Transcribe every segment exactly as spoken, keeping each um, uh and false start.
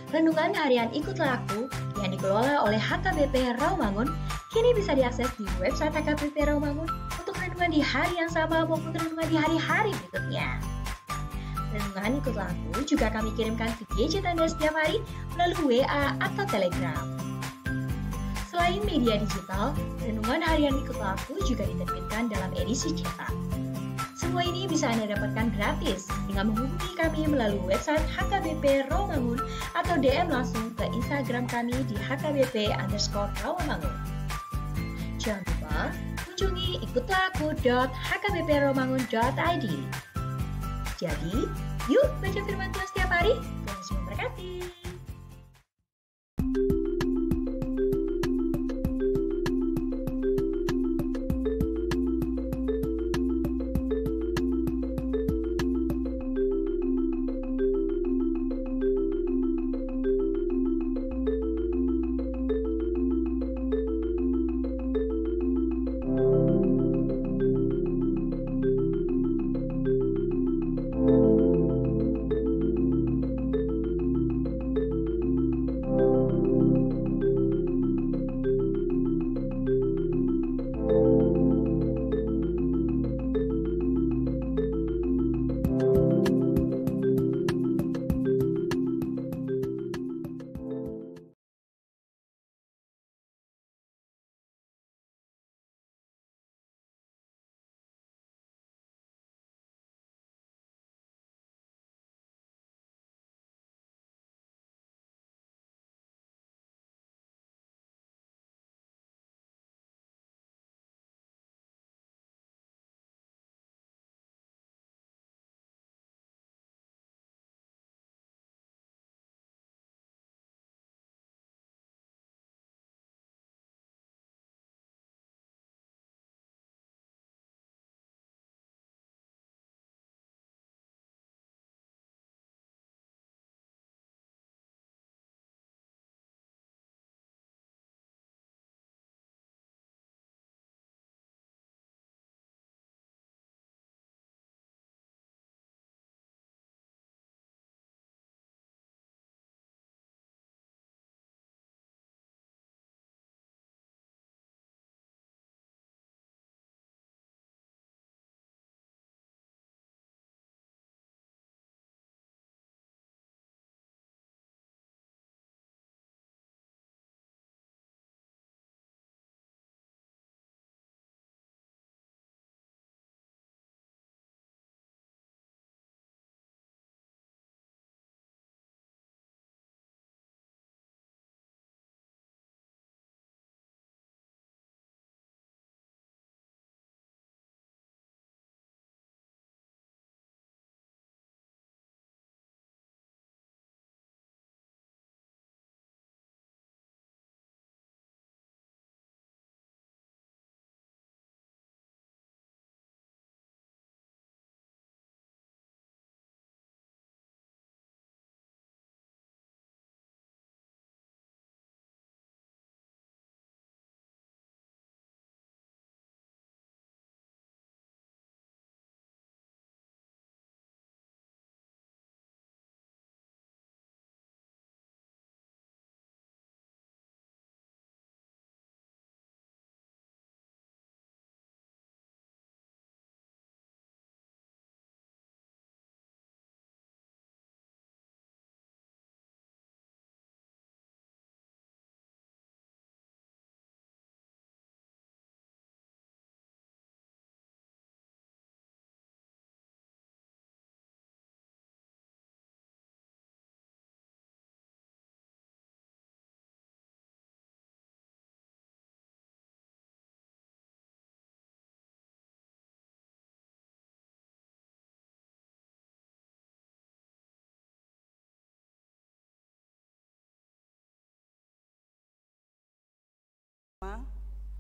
Renungan harian Ikutlah Aku yang dikelola oleh H K B P Rawamangun kini bisa diakses di website H K B P Rawamangun untuk renungan di hari yang sama maupun renungan di hari-hari berikutnya. Renungan Ikutlah Aku juga kami kirimkan ke gadget Anda setiap hari melalui W A atau Telegram. Selain media digital, renungan harian Ikutlah Aku juga diterbitkan dalam edisi cetak. Semua ini bisa Anda dapatkan gratis dengan menghubungi kami melalui website H K B P Rawamangun atau D M langsung ke Instagram kami di H K B P underscore Rawamangun. Jangan lupa kunjungi ikutlah aku dot H K B P rawamangun dot I D. Jadi, yuk baca firman Tuhan setiap hari. Tuhan Yesus memberkati.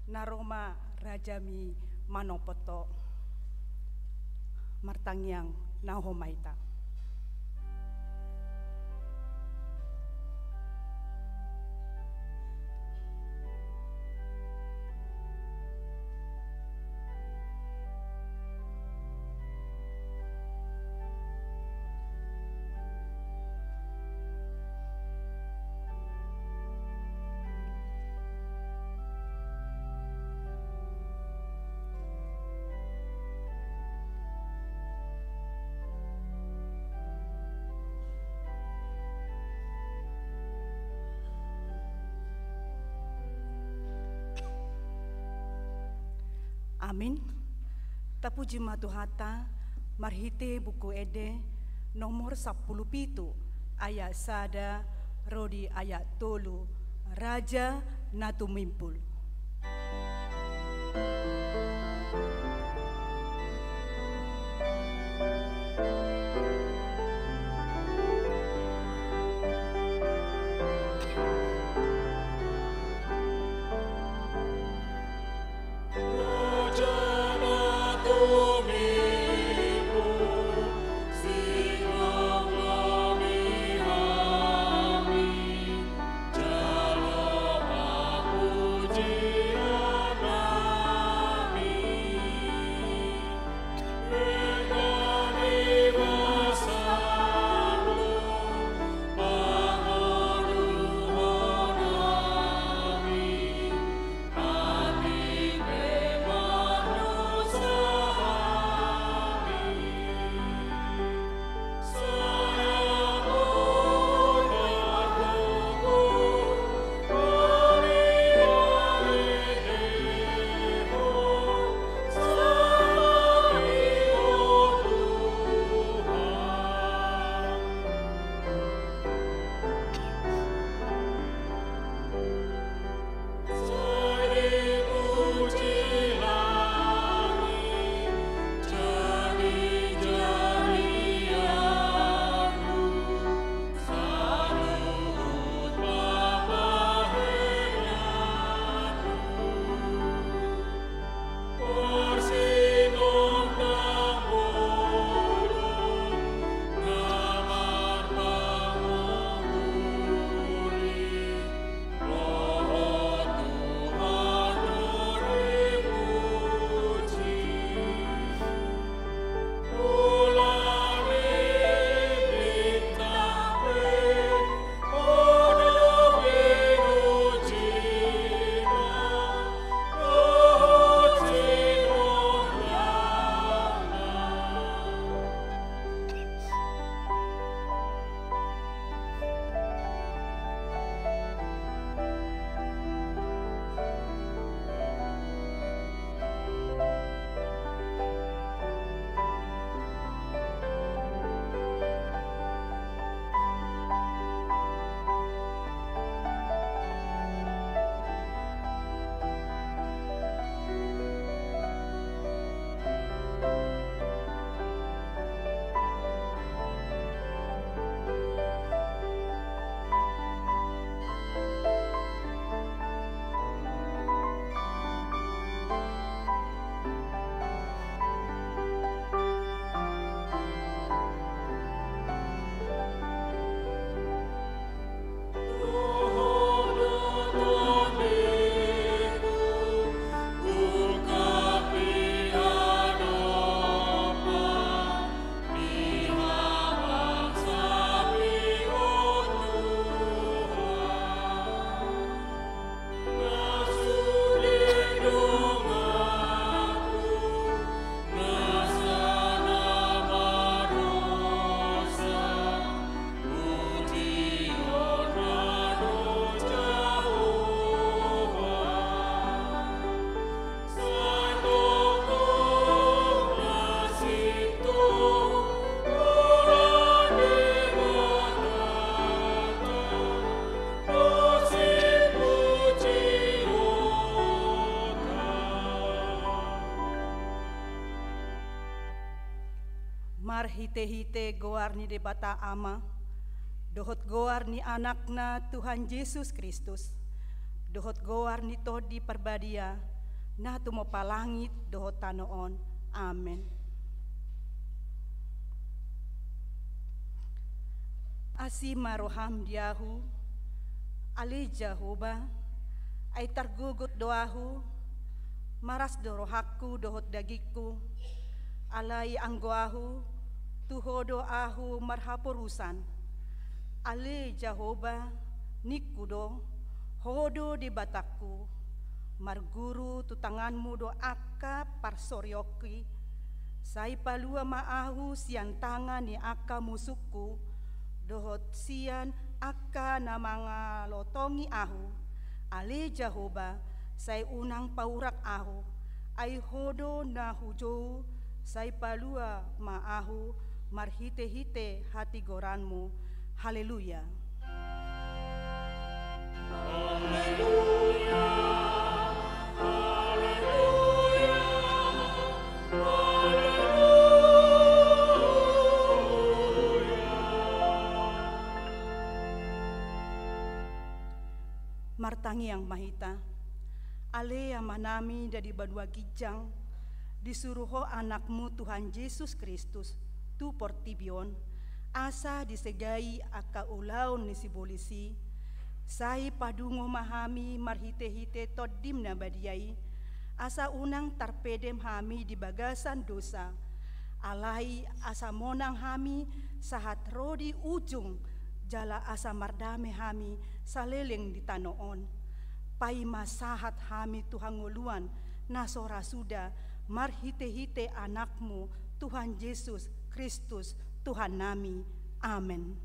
Na ro ma rajami manopot ho. Martangiang na ho ma hita. Amin. Tapuji ma Tuhanta, marhite Buku Ende nomor sampulu pitu, ayat sada ro di ayat tolu, Raja na Tumimpul. Marhitehite goar ni Debata Ama, dohot goar ni Anakna Tuhan Jesus Kristus, dohot goar ni Tondi Parbadia, na tumompa langit dohot tano on. Amen. Asi ma roham di ahu, ale Jahowa, ai targogot do ahu, maras do rohangku dohot dagingku, alai anggo ahu, tu Ho do ahu marhaporusan. Ale Jahowa, ningku do, Ho do Debatangku, marguru tu tanganmu do angka parsorionki, sai palua ma ahu sian tangan ni angka musungku, dohot sian angka na mangalotongi ahu, ale Jahowa, sai unang paurak ahu, Ai Ho do na hujou, sai palua ma ahu marhitehite hatigoranMu. Haleluya. Haleluya, haleluya, haleluya. Martangiang ma hita. Ale Amanami na di banua ginjang, disuru Ho AnakMu Tuhan Jesus Kristus tu portibi on, asa disegai angka ulaon ni sibolis i, sai padungo ma hami marhitehite TondiM na badia i, asa unang tarpedem hami di bagasan dosa, alai asa monang hami sahat ro di ujung, jala asa mardame hami saleleng di tano on. Paima sahat hami tu hangoluan na so ra suda, marhitehite AnakMu, Tuhan Jesus Kristus, Tuhannami. Amen.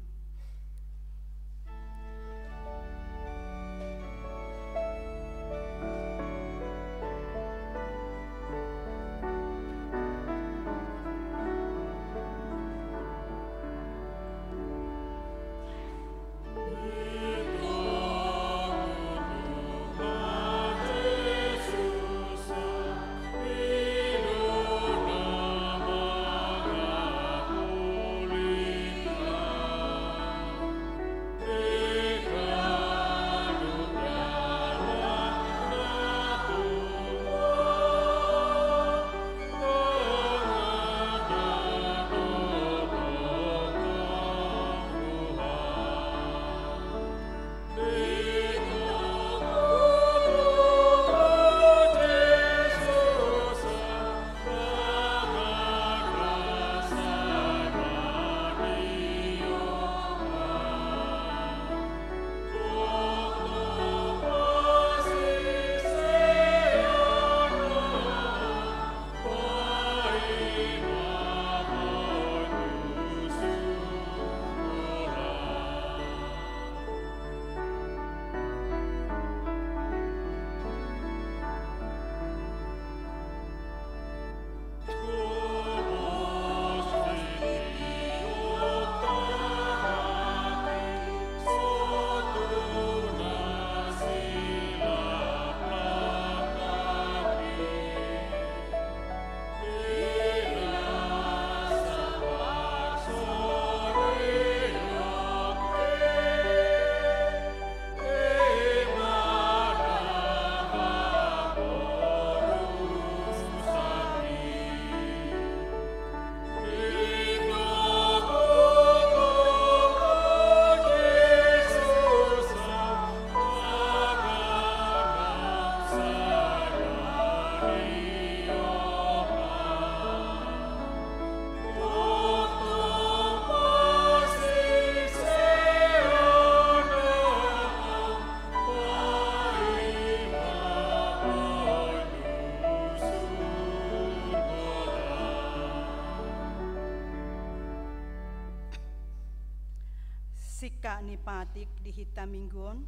Singkat ni patik di hita Minggu on,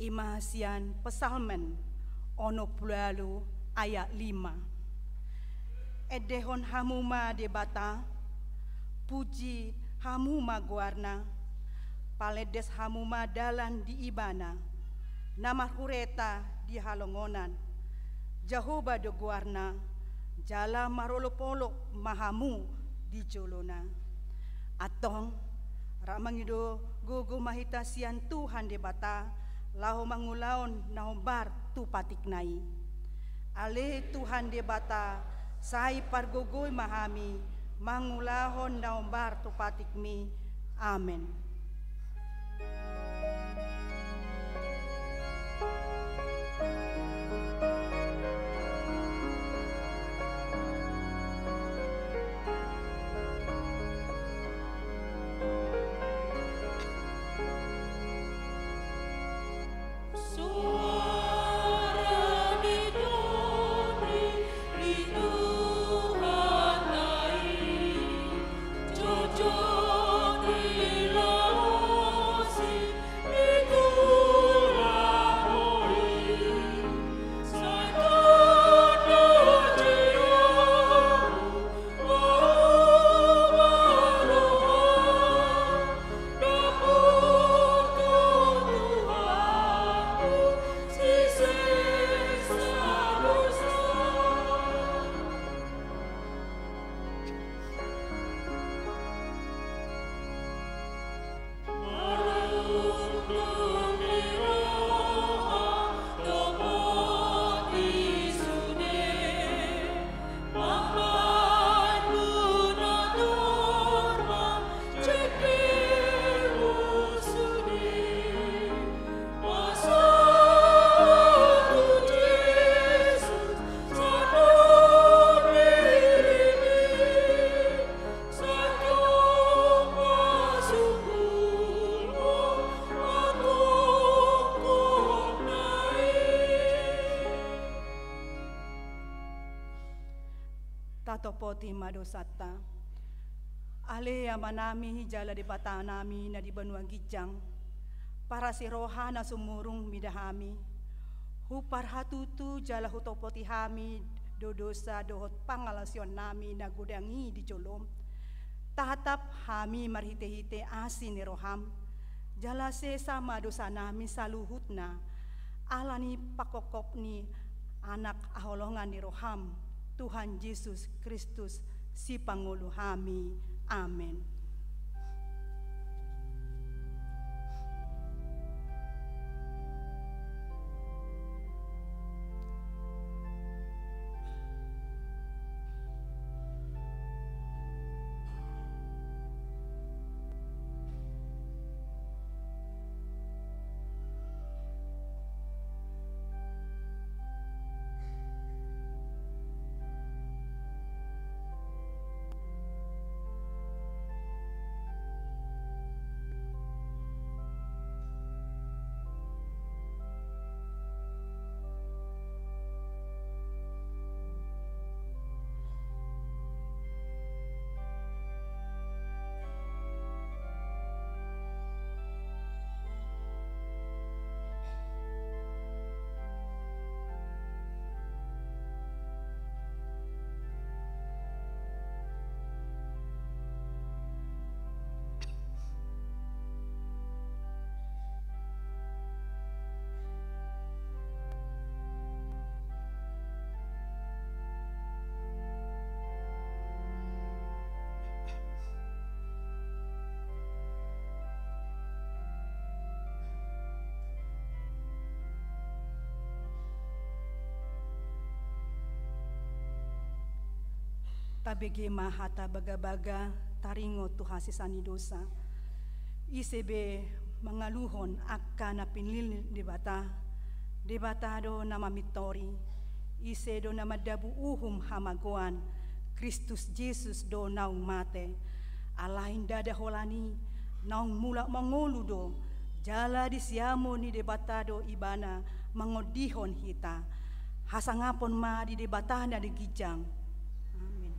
i ma sian Psalmen onom pulu ualu ayat lima. Endehon hamu ma Debata, puji hamu ma goarna, palendes hamu ma dalan di Ibana, na marhureta di halongonan. Jahowa do goarna, jala marolopolop ma hamu di jolona. Antong, rap mangido gogo ma hita sian Tuhan Debata, laho mangulahon na hombar tu patikna i. Ale Tuhan Debata, sai pargogoi ma hami mangulahon na hombar tu patikmi. Amen. i ma dosanta. Ale Amanami jala Debatanami na di banua ginjang, parasi roha na sumurung mida hami. Huparhatutu jala hutopoti hami do dosa dohot pangalaosionnami na godang i di jolom. Tatap hami marhitehite asi ni roham, jala sesa ma dosanami saluhutna, ala ni pangkophop ni Anak haholongan ni roham, Tuhan Jesus Kristus, Sipangolu hami. Amen. Tabege ma hata bagabaga taringot tu hasesaan ni dosa. Ise be mangaluhon angka na pinillit ni Debata, Debata do na mamintori. Ise do na mandabu uhum hamagoan, Kristus Jesus do naung mate. Alai ndada holan i, naung mulak mangolu do, jala di siamun ni Debata do Ibana mangondihon hita. Hasangapon ma di Debata na di ginjang. Amen.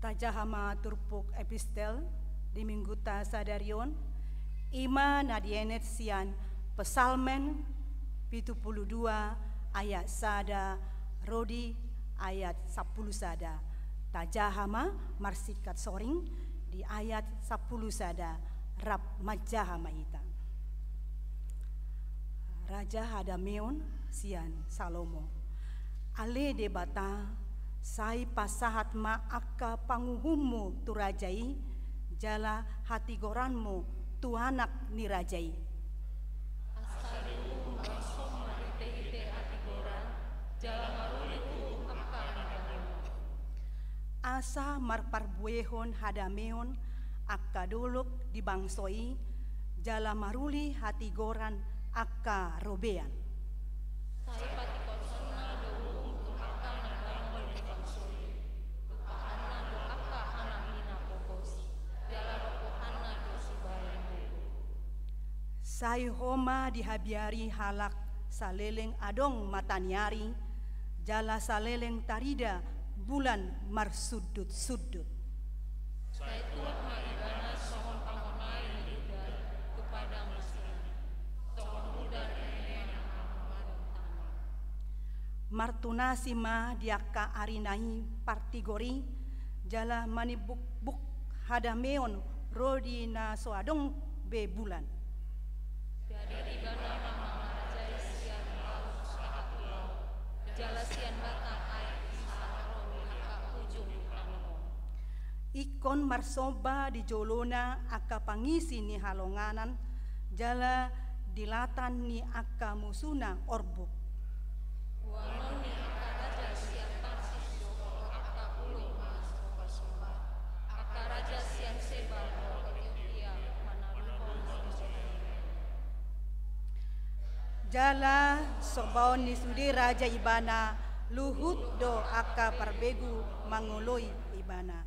Tajaha ma turpuk epistel di minggunta sadari on, i ma na dienet sian Psalmen pitu pulu dua ayat sada ro di ayat sampulu sada. Tajaha ma marsingkat soring di ayat sampulu sada, rap manjaha ma hita. Raja hadameon sian Salomo. Ale Debata, sai pasahat ma angka panguhummu tu raja i, jala hatigoranmu tu anak ni raja i. Asa diuhum ma songon marhitehite hatigoran, jala maruli uhum angka na bahenmu. Asa marparbuehon hadameon angka dolok di bangso i, jala maruli hatigoran angka robean. Sai patikononna do uhum tu angka na dangol di bangso i, tu pahanna do angka anak ni na pogos, jala ropohanna do sibahen uhum. Sai Ho ma dihabiari halak saleleng adong mataniari, jala saleleng tarida bulan marsundutsundut. Sai tuat ma ibana songon pangonai ni udan tu padang Mesir, songon udan na mean hamu marung tano. Martunasi ma di angka ari na i partigor i, jala manimbukbuk hadameon ro di na so adong be bulan. Jadi ibana ma mangarajai sian laut sahat tu laut, jala sian batang aek sahat ro di angka ujung ni tano on. Ingkon marsomba di jolona angka pangisi ni halonganan, jala di latan ni angka musuna orbuk. Boanon ni angka raja sian Tarsis dohot angka pulung mangombaomba, angka raja sian Seba dohot Etiopia manaluhon sonjolaina. Jala sombaon ni sude raja ibana, luhut do angka parbegu mangoloi ibana.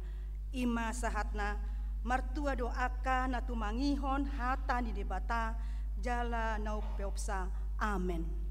I ma sahatna, martua do angka na tumangihon hata ni Debata jala na umpeopsa. Amen.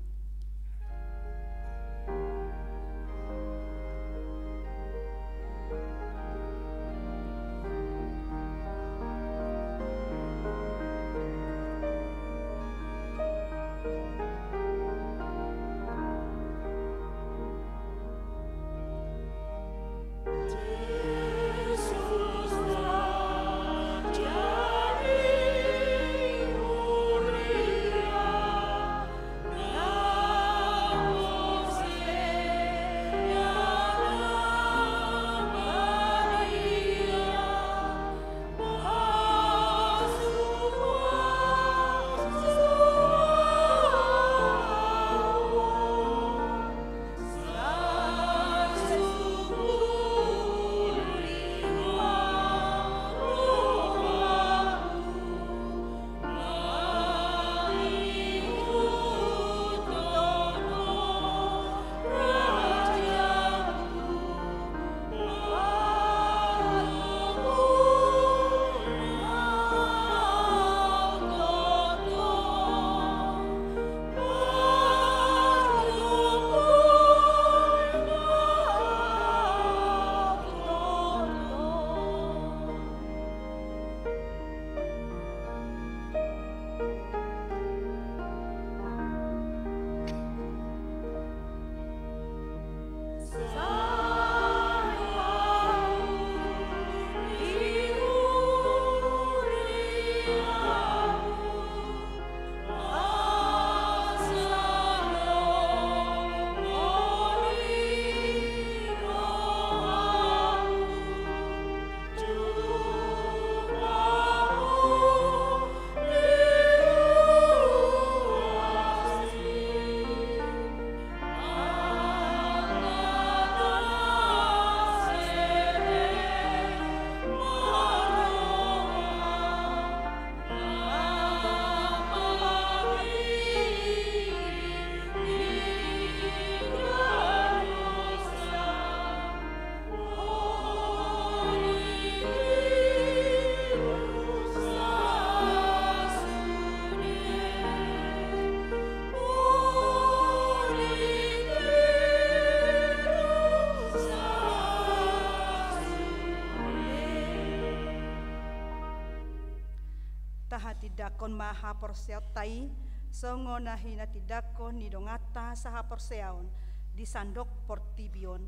Tahatindangkon ma haporseaonta i, songon na hinatindangkon ni donganta sahaporseaon di sandok portibi on,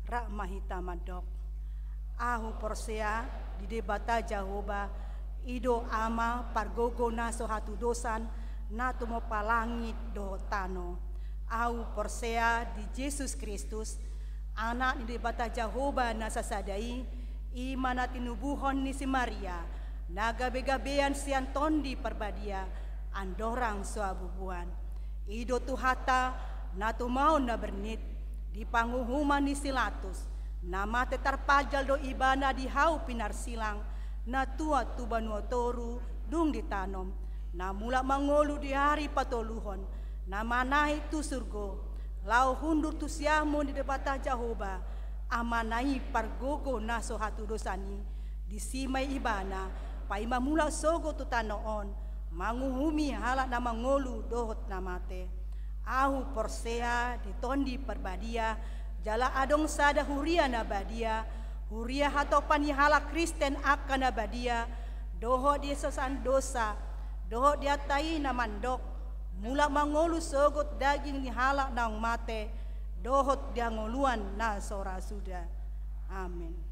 rap ma hita mandok. Ahu porsea di Debata Jahowa, i do Ama pargogo na so hatudosan, na tumompa langit dohot tano. Ahu porsea di Jesus Kristus, Anak ni Debata Jahowa na sasada i, i ma na tinubuhon ni si Maria, na gabegabean sian Tondi Parbadia, andorang so habubuhan. I do Tuhanta, na tumaon na bernit, di panguhuman ni si Latus, na mate tarpajal do ibana di hau pinarsilang, na tuat tu banua toru, dung ditanom, na mulak mangolu di ari patoluhon, na manaek tu surgo, laho hundul tu siamun ni Debata Jahowa, Amana i pargogo na so hatudosan i, disi ma ibana, paima mulak sogot tu tano on, manguhumi halak na mangolu dohot na mate. Ahu porsea di Tondi Parbadia, jala adong sada huria na badia, huria hatopan ni halak Kristen angka na badia, dohot di hasesaan dosa, dohot di hata i na mandok, mulak mangolu sogot daging ni halak naung mate, dohot di hangoluan na so ra suda. Amen.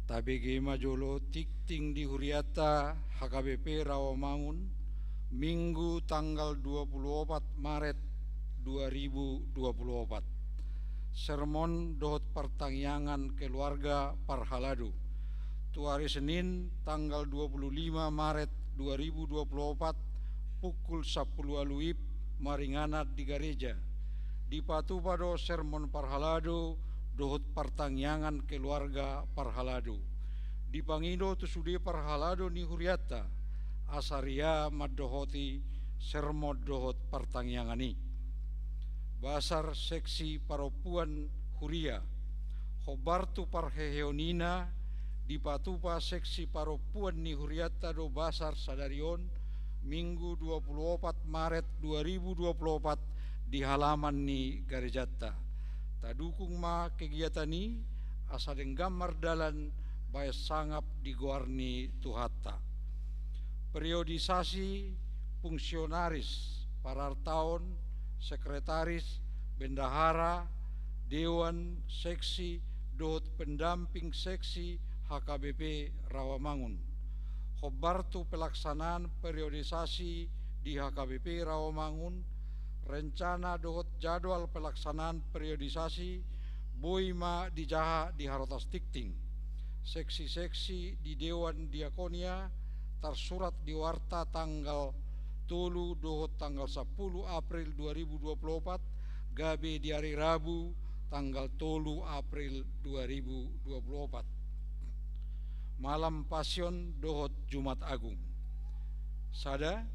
Tabege ma jolo tingting di hurianta H K B P Rawamangun, Minggu tanggal dua puluh opat Maret dua ribu dua puluh opat. Sermon dohot partangiangan keluarga parhalado. Tu ari Senin tanggal dua puluh lima Maret dua ribu dua puluh opat, pukul sampulu ualu WIB, maringanan di gareja. Dipatupa do sermon parhalado dohot partangiangan keluarga parhalado. Dipangido tu sude parhalado ni hurianta, asa ria mandohoti sermon dohot partangiangan i. Basar seksi parompuan huria. Hombar tu parheheon i na, dipatupa seksi parompuan ni hurianta do basar sadari on, Minggu dua puluh opat Maret dua ribu dua puluh opat, di halaman ni garejanta. Tadukung ma kegiatan i, asa denggan mardalan baen sangap di goar ni Tuhanta. Periodisasi fungsionaris, parartaon, sekretaris, bendahara, dewan, seksi, dohot pendamping seksi H K B P Rawamangun. Hombar tu pelaksanaan periodisasi di H K B P Rawamangun, rencana dohot jadwal pelaksanaan periodisasi boi ma dijaha di harotas tingting. Seksi-seksi di Dewan Diakonia tarsurat di warta tanggal tolu dohot tanggal sampulu April dua ribu dua puluh opat, gabe di ari Rabu tanggal tolu April dua ribu dua puluh opat. Malam Pasion dohot Jumat Agung. Sada,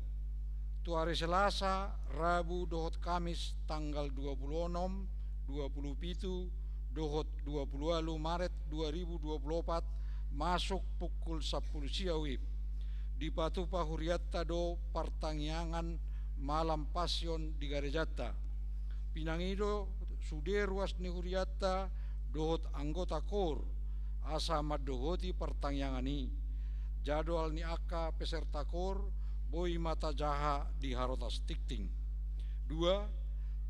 tu ari Selasa, Rabu dohot Kamis tanggal dua puluh onom, dua puluh pitu, dohot dua puluh ualu Maret dua ribu dua puluh opat, masuk pukul sampulu sia WIB. Dipatupa hurianta do partangiangan Malam Pasion di garejanta. Pinangido sude ruas ni hurianta dohot anggota kor, asa mandohoti partangiangan i. Jadwal ni angka peserta kor boi ma tajaha di harotas tingting. Dua,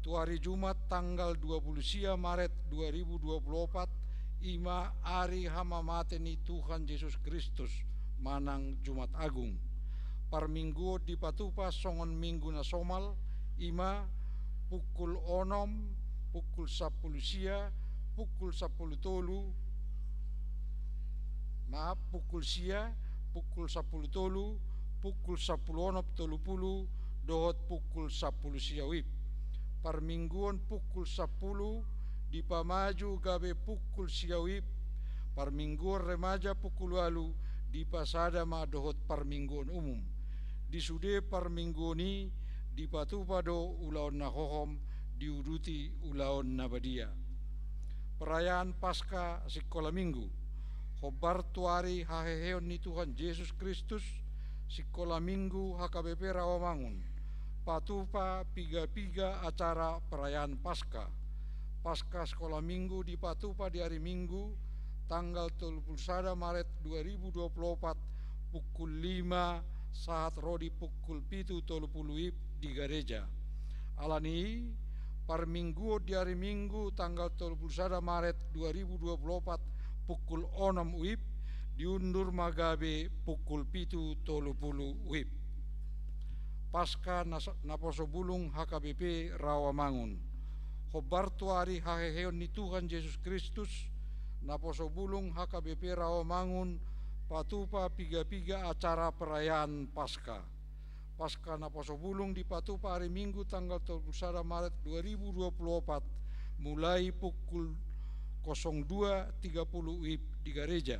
tu ari Jumat tanggal dua puluh sia Maret dua ribu dua puluh opat, i ma ari hamamate ni Tuhan Jesus Kristus manang Jumat Agung. Parmingguon dipatupa songon minggu na somal, i ma pukul onom, pukul sampulu sia, pukul sampulu tolu, maaf, pukul sia, pukul sampulu tolu, pukul sampulu onom tolu pulu, dohot pukul sampulu sia WIB. Parmingguon pukul sampulu dipamaju gabe pukul sia WIB. Parmingguon remaja pukul ualu dipasada ma dohot parmingguon umum. Di sude parmingguon i dipatupa do ulaon na hohom, diuduti ulaon na badia. Perayaan Paska sikola Minggu. Hombar tu ari haheheon ni Tuhan Jesus Kristus, sikola Minggu H K B P Rawamangun patupa piga-piga acara perayaan Paska. Paska sikola Minggu dipatupa di ari Minggu, tanggal tolu pulu sada Maret dua ribu dua pulu opat, pukul lima sahat ro di pukul pitu tolu pulu WIB di gareja. Alani i, parmingguon di ari Minggu tanggal tolu pulu sada Maret dua ribu dua pulu opat, pukul onom WIB, diundur ma gabe pukul pitu tolu pulu WIB. Paska na, Naposobulung H K B P Rawamangun. Hombar tu ari haheheon ni Tuhan Jesus Kristus, Naposobulung H K B P Rawamangun patupa piga-piga acara perayaan Paska. Paska Naposobulung dipatupa ari Minggu tanggal tolu pulu sada Maret dua ribu dua pulu opat, mulai pukul kosong dua tiga pulu WIB di gareja.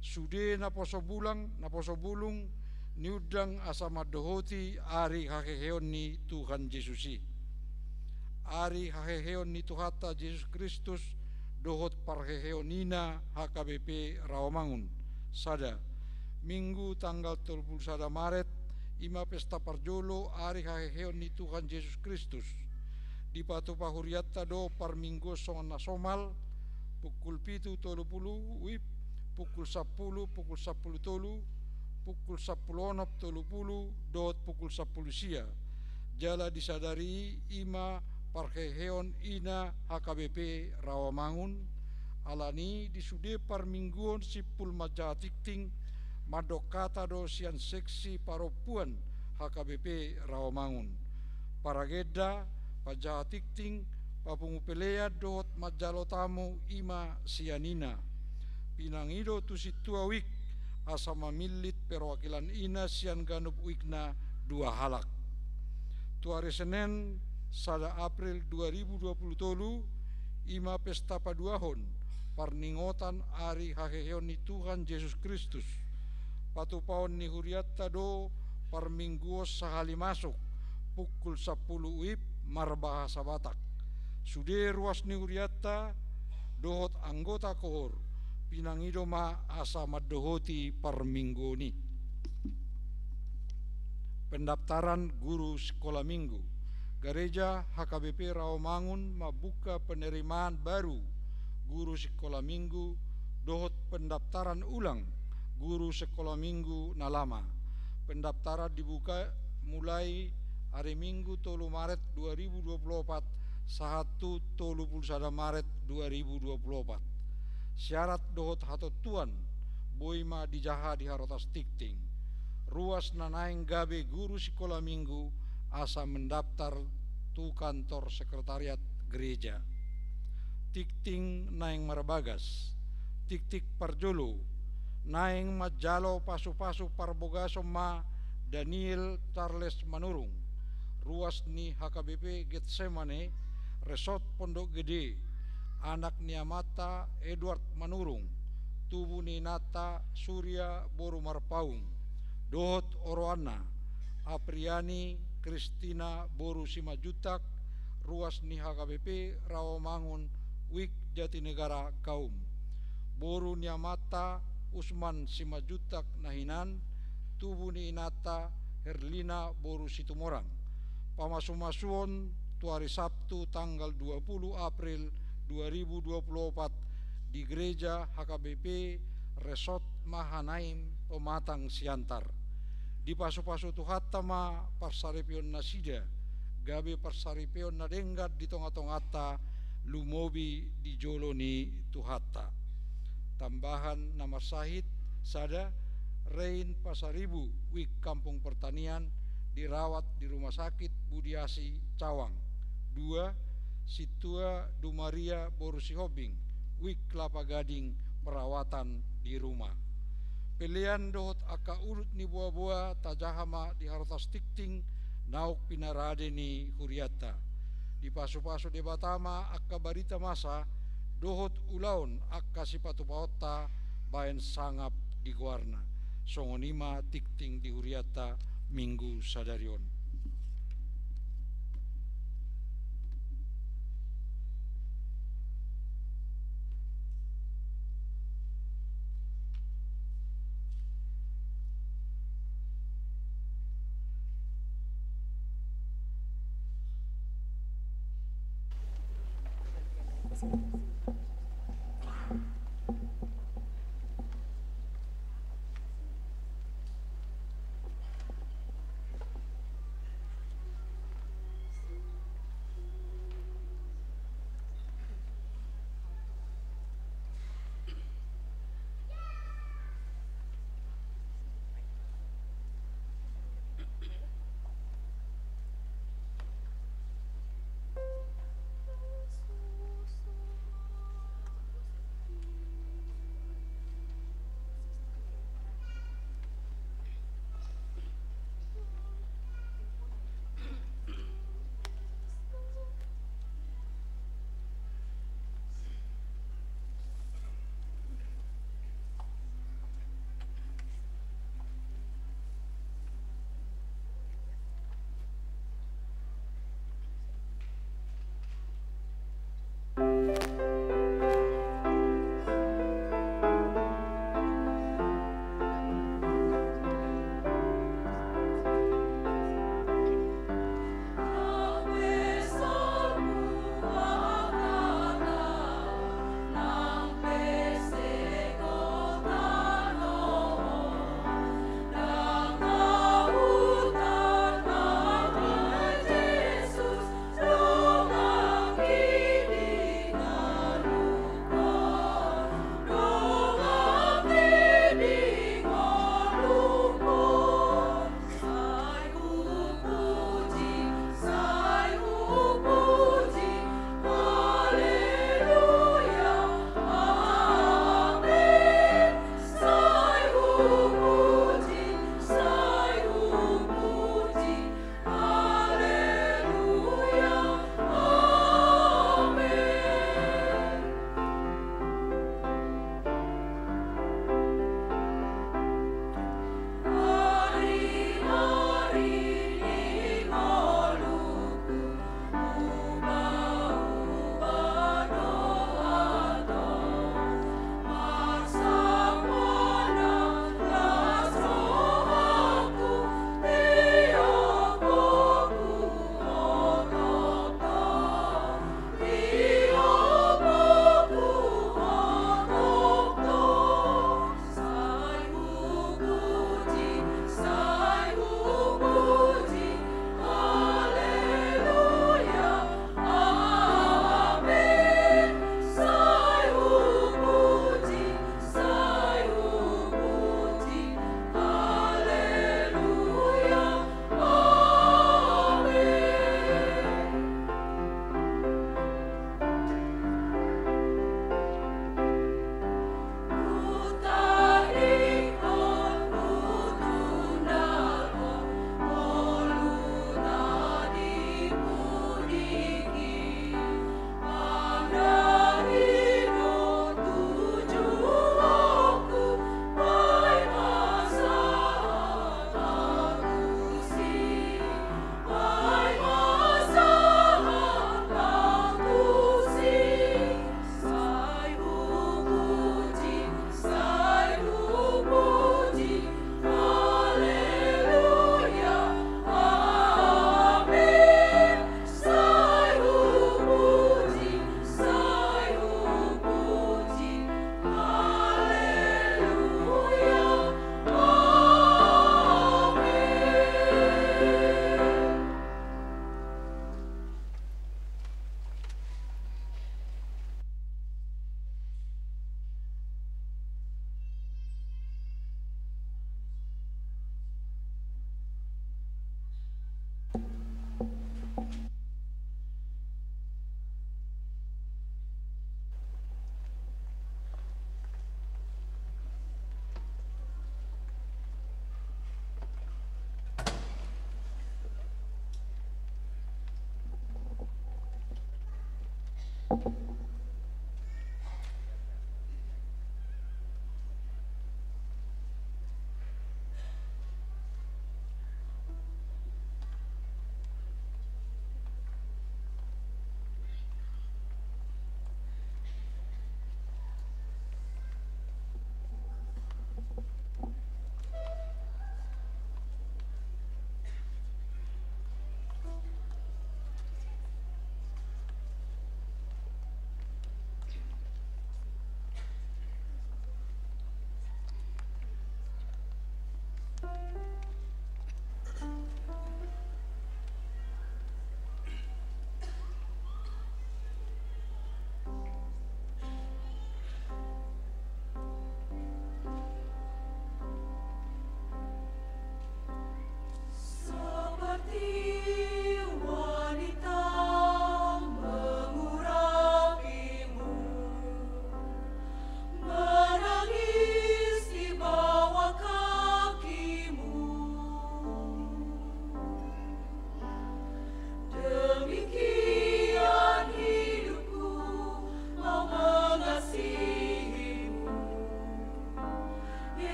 Sude Naposobulung, Naposobulung niundang asa mandohoti ari haheheon ni Tuhan Jesus i. Ari haheheon ni Tuhanta Jesus Kristus dohot parheheon ina H K B P Rawamangun. Sada, Minggu tanggal tolu pulu sada Maret, i ma pesta parjolo ari haheheon ni Tuhan Jesus Kristus. Dipatupa hurianta do parmingguon songon na somal, pukul pitu tolu pulu WIB, pukul sampulu, pukul sampulu tolu, pukul sampulu onom tolu pulu, dohot pukul sampulu sia. Jala di sadari i, i ma parheheon ina H K B P Rawamangun, Alani i di sude parmingguon simpul manjaha tingting, mandok hata do sian seksi parompuan H K B P Rawamangun. Paragenda, panjaha tingting, papungu pelean dohot manjalo tamu i ma sian ina. Pinangido tu sintua wijk asa mamillit perwakilan ina sian ganup wijk na dua halak. Tu ari Senen, sada April dua ribu dua puluh tolu, i ma pesta paduahon parningotan ari haheheon ni Tuhan Jesus Kristus. Patupaon ni hurianta do parmingguon sahali masuk, pukul sampulu wib marbahasa Batak. Sude ruas ni hurianta dohot anggota kohor, pinangido ma asa mandohoti parmingguon i. Pendaftaran guru sikola minggu. Gareja H K B P Rawamangun mambuka penerimaan baru guru sikola minggu dohot pendaftaran ulang guru sikola minggu na lama. Pendaftaran dibuka mulai ari Minggu tolu Maret dua ribu dua puluh opat sahat tu tolu puluh sada Maret dua ribu dua puluh opat. Syarat dohot hatontuan boi ma dijaha di harotas tingting. Ruas na naeng gabe guru sikola minggu asa mendaftar tu kantor sekretariat gereja. Tingting naeng marbagas. Tingting parjolo, naeng manjalo pasupasu parbogason ma Daniel Charles Manurung, ruas ni H K B P Getsemane, Resort Pondok Gede, anak ni amanta Edward Manurung, tubu ni inanta Surya boru Marpaung, dohot oroanna, Apriani Kristina boru Simanjuntak, ruas ni H K B P Rawamangun, wijk Jatinegara Kaum. Boru ni amanta Usman Simanjuntak na hinan, tubu ni inanta Herlina boru Situmorang. Pamasumasuon tu ari Sabtu tanggal dua puluh April dua ribu dua puluh opat di gereja H K B P Resort Mahanaim Pematang Siantar. Dipasupasu Tuhanta ma parsaripeon nasida, gabe parsaripeon na denggan di tongatonganta, lumobi di jolo ni Tuhanta. Tambahan na marsahit, sada, Rein Pasaribu, wijk Kampung Pertanian, dirawat di Rumah Sakit Budi Asih Cawang. Dua, Sintua Dumaria boru Sihombing, wijk Kelapa Gading, perawatan di rumah. Pelean dohot angka udut ni boaboa tajaha ma di harotas tingting naung pinarade ni hurianta. Dipasupasu Debata ma angka barita masa dohot ulaon angka sipatupaonta baen sangap di goarna. Songon i ma tingting di hurianta minggu sadari on.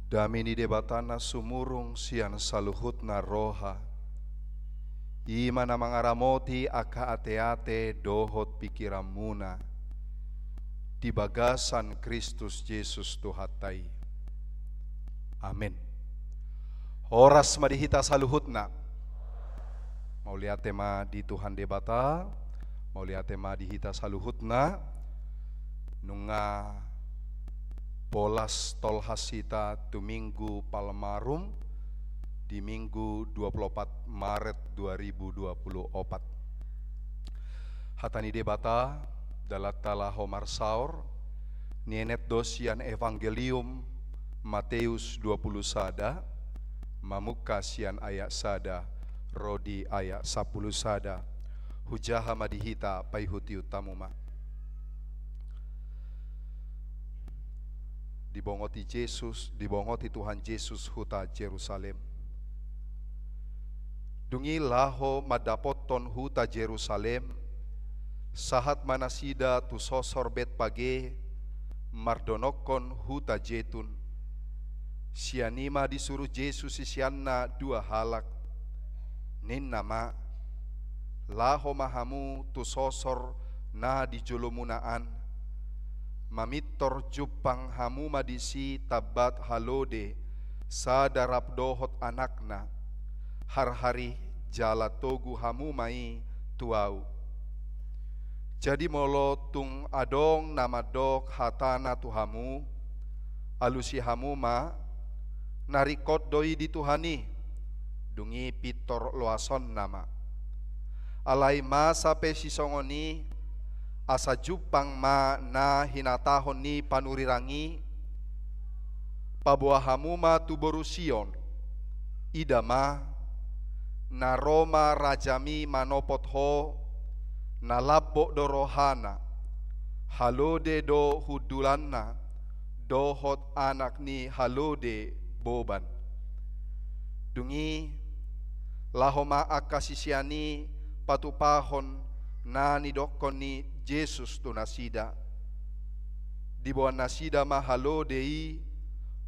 Dame ni Debata na sumurung sian saluhutna roha, i ma na mangaramoti angka ateate dohot pingkiranmuna di bagasan Kristus Jesus Tuhanta i. Amen. Horas ma di hita saluhutna. Mauliate ma di Tuhan Debata, mauliate ma di hita saluhutna. Nunga polas tolhas hita tu Minggu Palmarum di Minggu dua puluh opat Maret dua ribu dua puluh opat. Hata ni Debata, dalanta laho marsaor, nienet do sian Evangelium Mateus dua puluh sada, mamungka sian ayat sada ro di ayat sampulu sada. Hujaha ma di hita, paihutihut hamu ma. Dibongoti Jesus, dibongoti Tuhan Jesus huta Jerusalem. Dung i laho mandapothon huta Jerusalem, sahat ma nasida tu sosor Betpage, mardonokkon huta Jetun. Sian i ma disuru Jesus siseanna dua halak. Ninna ma, laho ma hamu tu sosor na di jolomuna an. Mamintor jumpang hamu ma disi tambat halode, sada rap dohot anakna. Harhari jala togu hamu ma i tu ahu. Jadi molo tung adong na mandok hatana tu hamu, alusi hamu ma, na ringkot do i di Tuhan i, dung i pintor loasonna ma. Alai masa pe sisongon i, asa jumpang ma na hinatahon ni panurirang i, paboa hamu ma tu boru Sion, ida ma, na ro ma rajami manopot ho, na lambok do rohana, halode do hundulanna, dohot anak ni halode boban. Dung i, laho ma angka sisean i patupahon na nidokkon ni Jesus tu nasida. Diboan nasida ma halode i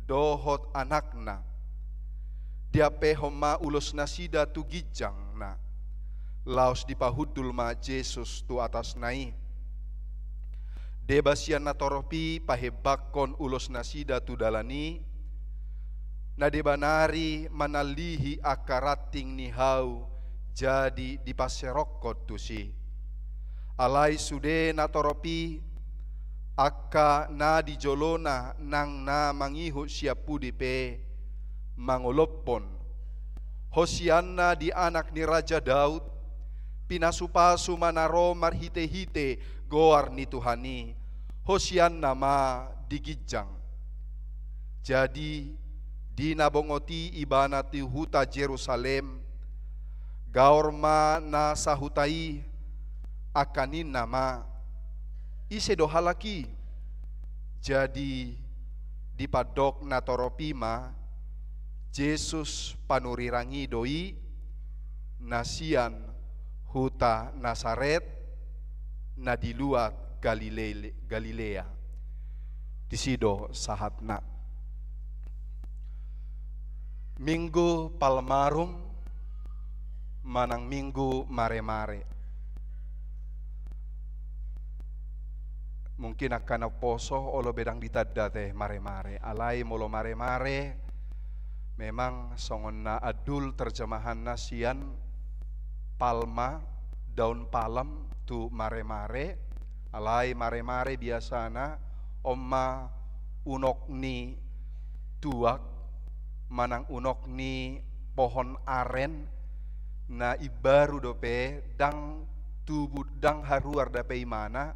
dohot anakna. Diampehon ma ulos nasida tu ginjangna. Laos dipahundul ma Jesus tu atasna i. Deba sian natorop i pahembangkon ulos nasida tu dalan i, na deba nari manallihi angka ranting ni hau jadi dipanserokkon tusi. Alai sude natorop i, angka na di jolona nang na mangihut sian pudi pe, mangolophon, Hosianna di anak ni Raja Daud, pinasupasu ma na ro marhitehite goar ni Tuhan i, Hosianna ma di ginjang. Jadi, di na bongot i ibana tu huta Jerusalem, gaor ma na sahuta i, angka ninna ma, ise do halak i? Jadi, dipandok natorop i ma, Jesus panurirang i do i, na sian huta Nasaret, na di luat Galile-, Galilea. Disi do sahatna. Minggu Palmarum manang Minggu Maremare. Mungkin angka na poso olo be ndang ditanda te Maremare. Alai molo Maremare, memang songon na andul terjemahanna sian palma, daun palem tu maremare. Alai maremare biasana on ma unok ni tuak manang unok ni pohon aren, na imbaru dope, ndang tubu, ndang haruar dope imana,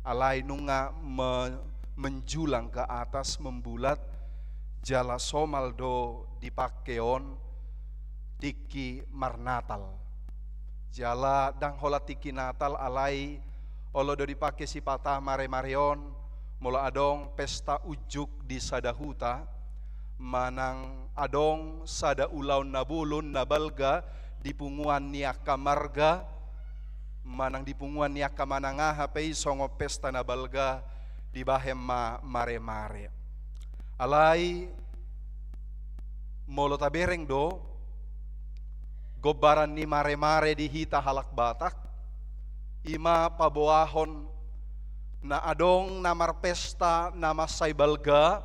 alai nunga me-, menjulang ke atas, membulat, jala somal do dipake on tingki marnatal. Jala ndang holan tingki Natal, alai olo do dipake sipata maremare on, molo adong pesta unjuk di sada huta, manang adong sada ulaon na bolon na balga di punguan ni angka marga, manang di punguan ni angka manang aha pe i songon pesta na balga, dibahen ma maremare. Alai Molo tabereng do gombaran ni maremare di hita halak Batak, i ma paboahon na adong na marpesta na mansai balga,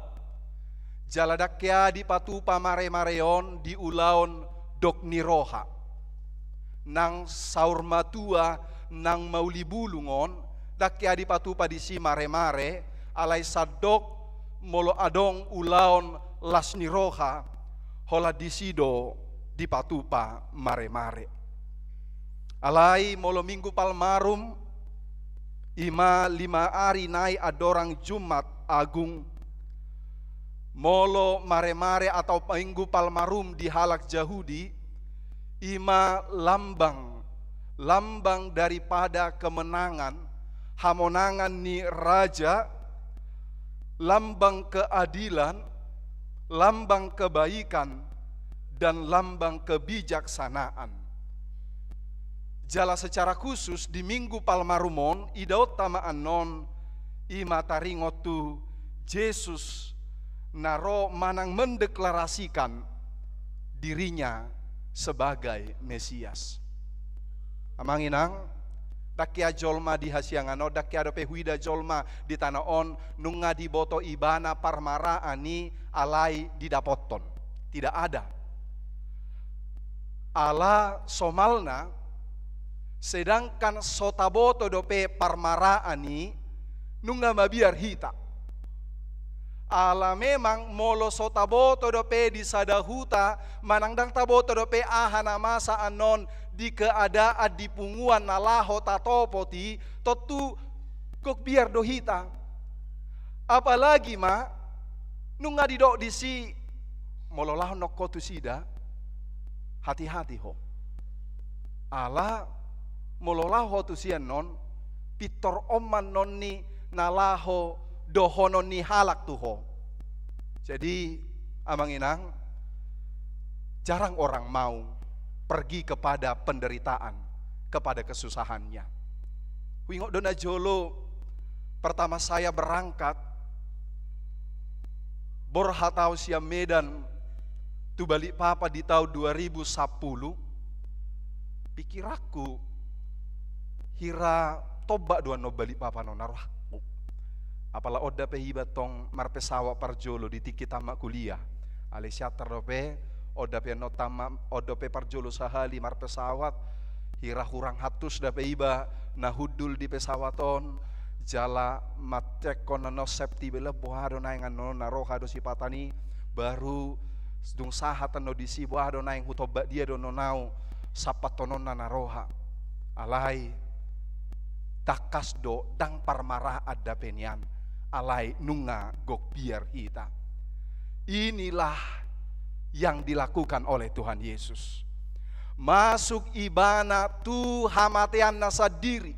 jala ndang hea dipatupa maremare on di ulaon dok ni roha. Nang saur matua, nang mauli bulung on, ndang hea dipatupa disi maremare, alai sandok molo adong ulaon las ni roha, holan disi do dipatupa maremare. Alai molo Minggu Palmarum, i ma lima ari nai andorang Jumat Agung, molo maremare atau Minggu Palmarum di halak Jahudi, i ma lambang, lambang daripada kemenangan, hamonangan ni raja, lambang keadilan, lambang kebaikan, dan lambang kebijaksanaan. Jala secara khusus di Minggu Palmarum on, idaonta ma annon, i ma taringot tu Jesus na ro manang mendeklarasikan dirinya sebagai Mesias. Amang inang, ndang hea jolma di hasiangan on, ndang hea dope huida jolma di tano on, nunga diboto ibana parmaraan i alai didapothon. Tidak ada. Ala somalna, sedangkan so taboto dope parmaraan i, nunga mabiar hita. Ala memang molo so taboto dope di sada huta, manang ndang taboto dope aha na masa annon di keadaan di punguan na laho tatopot i, tontu gok biar do hita. Apalagi ma, nunga didok disi, molo laho nongko tusida, hati-hati ho. Ala, molo laho tusi annon, pintor on ma annon ni na laho dohonon ni halak tu ho. Jadi, amang inang, jarang orang mau pergi kepada penderitaan, kepada kesusahannya. Huingot do na jolo, pertama saya berangkat, borhat au sian Medan tu Balikpapan di taon dua ribu sapuluh, pikiranku, hira tombak do annon Balikpapan on na rohangku. Apala on dope iba tong marpesawat parjolo di tingki tamat kuliah. Alai sian tar dope, on dope annon tamat, on dope parjolo sahali marpesawat, hira hurang hantus dope iba na hundul di pesawat on, jala mancekhon annon safety belt, boha do naeng annon na roha do sipata ni, baru dung sahat annon disi, boha do naeng hutombak dia do annon au, sampathononna na roha. Alai, tangkas do ndang parmaraan dope nian, alai nunga gok biar hita. Inilah yang dilakukan oleh Tuhan Yesus. Masuk ibana tu hamateanna sandiri.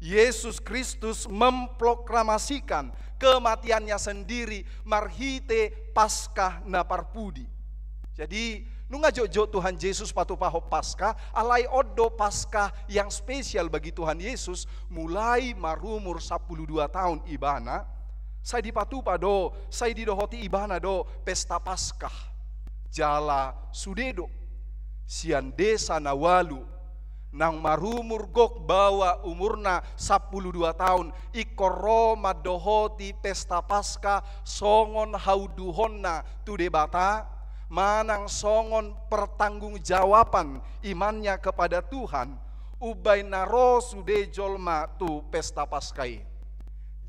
Yesus Kristus memproklamasikan kematiannya sendiri marhite Paskah na parpudi. Jadi, nunga jotjot Tuhan Yesus patupahon Paskah, alai on do Paskah yang spesial bagi Tuhan Yesus, mulai marumur sampulu dua taon ibana, sai dipatupa do, sai didohoti ibana do pesta Paskah. Jala sude do, sian desa na ualu, naung marumur gok baoa umurna sampulu dua taon, ingkon ro mandohoti pesta Paskah songon haunduhonna tu Debata, manang songon pertanggungjawaban imannya kepada Tuhan, umbahen na ro sude jolma tu pesta Paskah i.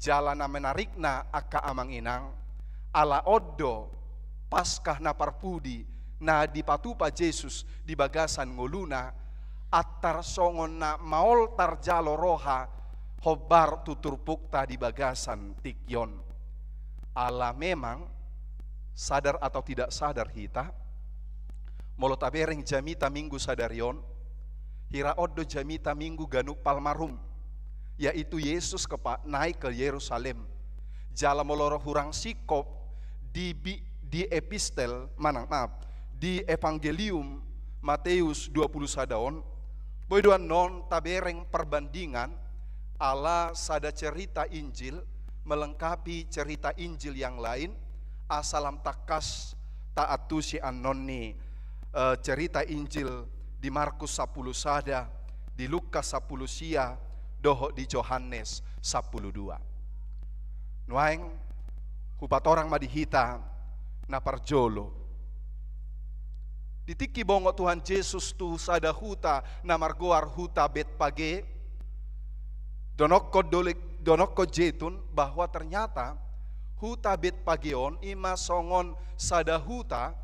Jala na menarikna angka amang inang, ala on do Paskah na parpudi na dipatupa Jesus di bagasan ngoluna, antar songon na maol tarjalo roha hombar tu turpukta di bagasan tingki on. Ala memang, sadar atau tidak sadar hita, molo tabereng jamita Minggu sadari on, hira on do jamita Minggu ganup Palmarum, yaitu Yesus kepa-, naik ke Yerusalem. Jala molo ro hurang singkop di bi-, di epistel, manang, maaf, di Evangelium Mateus dua pulu sada on, boi do annon tabereng perbandingan ala sada cerita Injil melengkapi cerita Injil yang lain, asa lam tangkas taantusi annon ni, eh, cerita Injil di Markus sampulu sada, di Lukas sampulu sia, dohot di Johannes sampulu dua. Nuaeng hupatorang ma di hita na parjolo. Di tingki bongot Tuhan Jesus tu sada huta na margoar huta Betpage, donokkon dole-, donokkon Jetun, bahwa ternyata huta Betpage on i ma songon sada huta,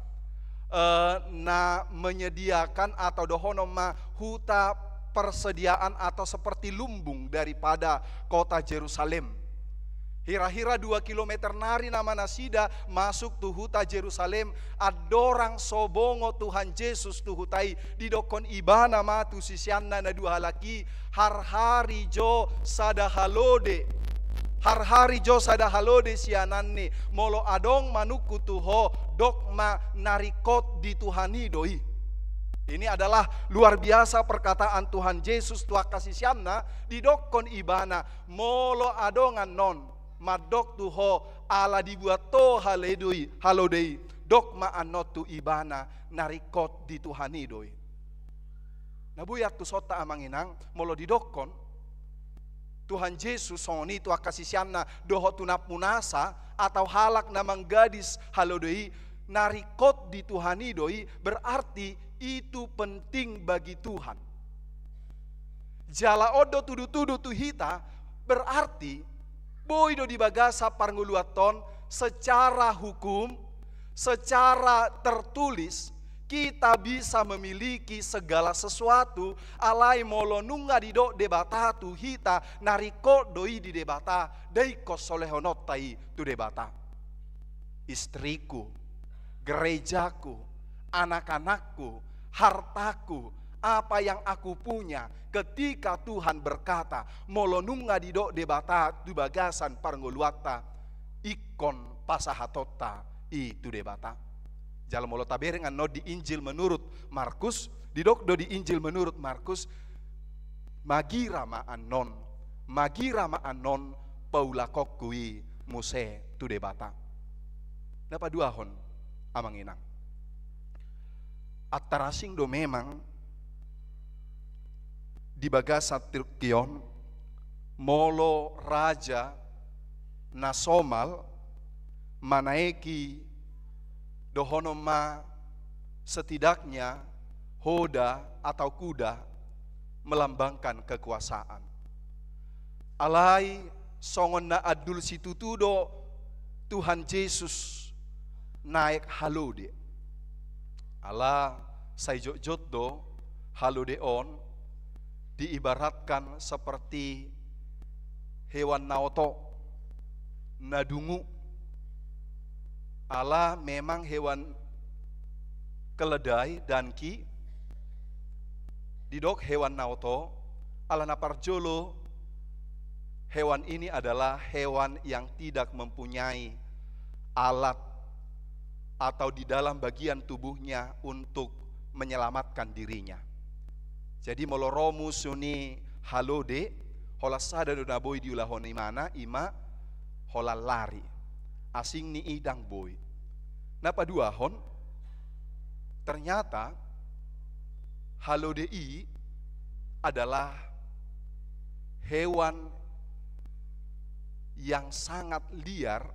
eh, na menyediakan atau dohonon ma huta persediaan atau seperti lumbung daripada kota Jerusalem. Hira-hira dua kilometer nari nama nasida masuk tu huta Jerusalem, andorang so bongot Tuhan Jesus tu huta i, didokkon ibana ma tu siseanna na dua halak i, harhari jo sada halode, harhari jo sada halode siananni, molo adong manungkun tu ho, dok ma na ringkot di Tuhan i do i. Ini adalah luar biasa perkataan Tuhan Jesus tu angka siseanna, didokkon ibana, molo adong annon mandok tu ho ala dibuat ho halode i, halode i, dok ma annon tu ibana na ringkot di Tuhan i do i. Na boi antusonta amang inang, molo didokkon Tuhan Jesus songon i tu angka siseanna dohot tu nampunasa atau halak na manggadis halode i, na ringkot di Tuhan i do i, berarti itu penting bagi Tuhan. Jala on do tudutudu tu hita, berarti boi do di bagasan parngoluanta on secara hukum, secara tertulis, kita bisa memiliki segala sesuatu, alai molo nunga didok Debata tu hita, na ringkot do i di Debata, dengke solehononta i tu Debata. Istriku, gerejaku, anak-anakku, hartaku, apa yang aku punya, ketika Tuhan berkata, molo nunga didok Debata tu bagasan parngoluanta, ingkon pasahatonta i tu Debata. Jala molo tabereng annon di Injil menurut Markus, didok do di Injil menurut Markus, magira ma annon, magira ma annon paulakonku i muse tu Debata. Na paduahon, amang inang. Antar asing do memang di bagasan tingki on, molo raja na somal manaeki dohonon ma setidaknya hoda atau kuda melambangkan kekuasaan. Alai songon na andul situtu do Tuhan Jesus naek halode. Ala sai jotjot do halode on diibaratkan seperti hewan na oto, na dungu. Ala memang hewan keledai, dangki, didok hewan na oto, ala na parjolo, hewan ini adalah hewan yang tidak mempunyai alat atau di dalam bagian tubuhnya untuk menyelamatkan dirinya. Jadi molo ro musu ni halode, holan sada do na boi diulahon ibana, i ma holan lari. Asing ni i ndang boi. Na paduahon, ternyata halode i adalah hewan yang sangat liar,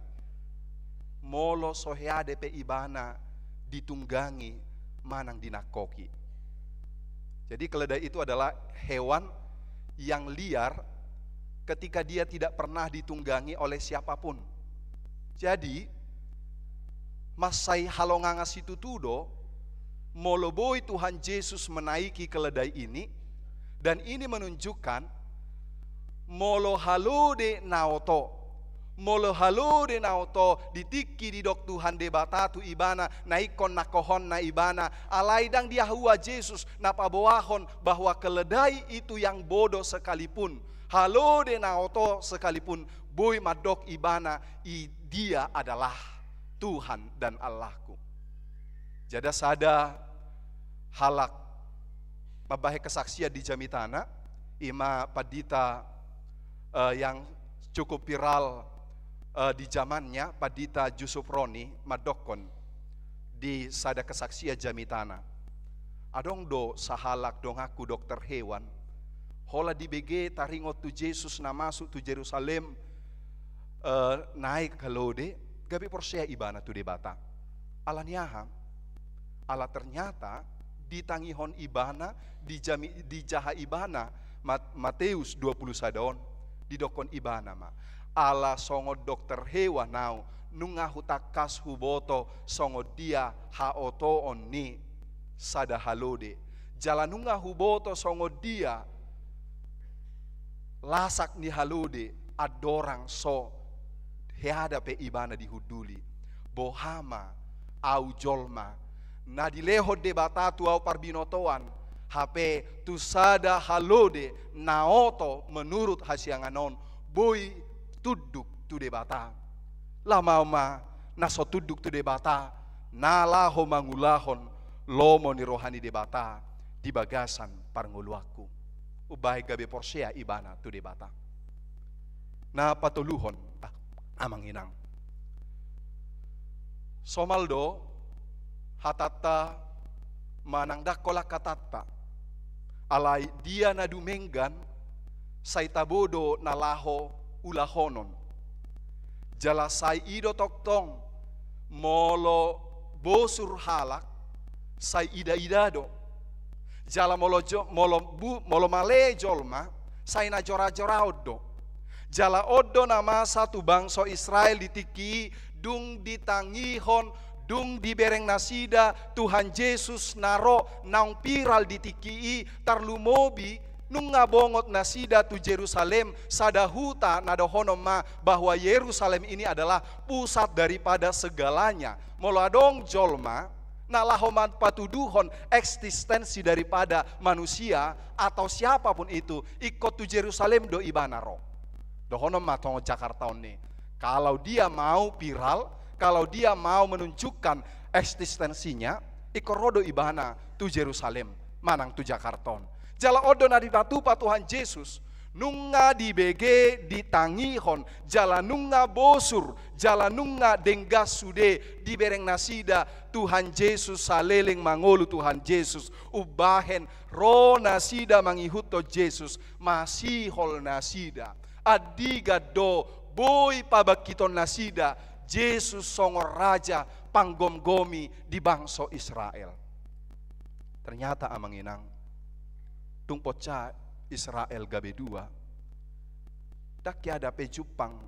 molo so hea dope ibana ditunggangi manang dinangkoki. Jadi keledai itu adalah hewan yang liar ketika dia tidak pernah ditunggangi oleh siapapun. Jadi mansai halongangan situtu do molo boi Tuhan Jesus menaiki keledai ini, dan ini menunjukkan molo halode na oto, molo halode na oto di tingki didok Tuhan Debata tu ibana, na ingkon nangkohonna ibana, alai ndang diahua Jesus na paboahon bahwa keledai itu yang bodoh sekalipun, halode na oto sekalipun, boi mandok ibana, i dia adalah Tuhan dan Allahku. Jadi sada halak mambahen kesaksian di jamitana, i ma pandita, eh, yang cukup viral, eh, di zamannya, Pandita Jusuf Roni, mandokkon, di sada kesaksian jamitana. Adong do sahalak donganku dokter hewan, holan dibege taringot tu Jesus na masuk tu Jerusalem, eh, naek halode, gabe porsea ibana tu Debata. Ala ni aha? Ala ternyata ditangihon ibana, dijami-, dijaha ibana, Mat-, Mateus dua pulu sada on, didokkon ibana ma: Ala songon dokter hewan au, nunga hutangkas huboto songon dia haotoon ni sada halode. Jala nunga huboto songon dia lasak ni halode andorang so hea dope ibana dihunduli. Boha ma au jolma na dilehon Debata tu au parbinotoan, hape tu sada halode na oto menurut hasiangan on boi tunduk tu Debata. Lam au ma na so tunduk tu Debata, na laho mangulahon lomo ni roha ni Debata di bagasan parngoluanku. Umbahen gabe porsea ibana tu Debata. Na patoluhon, ah, amang inang. Somal do hatanta manang ndang holan hatanta. Alai dia na dumenggan, sai tabo do na laho ulahonon. Jala sai i do tongtong, molo bosur halak, sai ida-ida do. Jala molo jo-, molo bu-, molo male jolma, sai na jora-joraon do. Jala on do na masa tu bangso Israel di tingki i, dung ditangihon, dung dibereng nasida Tuhan Jesus na ro naung piral di tingki i, tarlumobi nunga bongot nasida tu Jerusalem, sada huta na dohonon ma bahwa Yerusalem ini adalah pusat daripada segalanya. Molo adong jolma na laho mampatuduhon eksistensi daripada manusia atau siapapun itu, ingkon tu Jerusalem do ibana ro. Dohonon ma songon Jakarta on ni. Kalau dia mau viral, kalau dia mau menunjukkan eksistensinya, ingkon ro do ibana tu Jerusalem manang tu Jakarta on. Jala on do na dipatupa Tuhan Jesus, nunga dibege, ditangihon, jala nunga bosur, jala nunga denggan sude dibereng nasida Tuhan Jesus, saleleng mangolu Tuhan Jesus, umbahen ro nasida mangihuthon Jesus, masihol nasida. Andigan do boi pabangkiton nasida Jesus songon raja panggomgomi di bangso Israel. Ternyata amang inang, dung pecah Israel gabe dua, ndang hea dope jumpang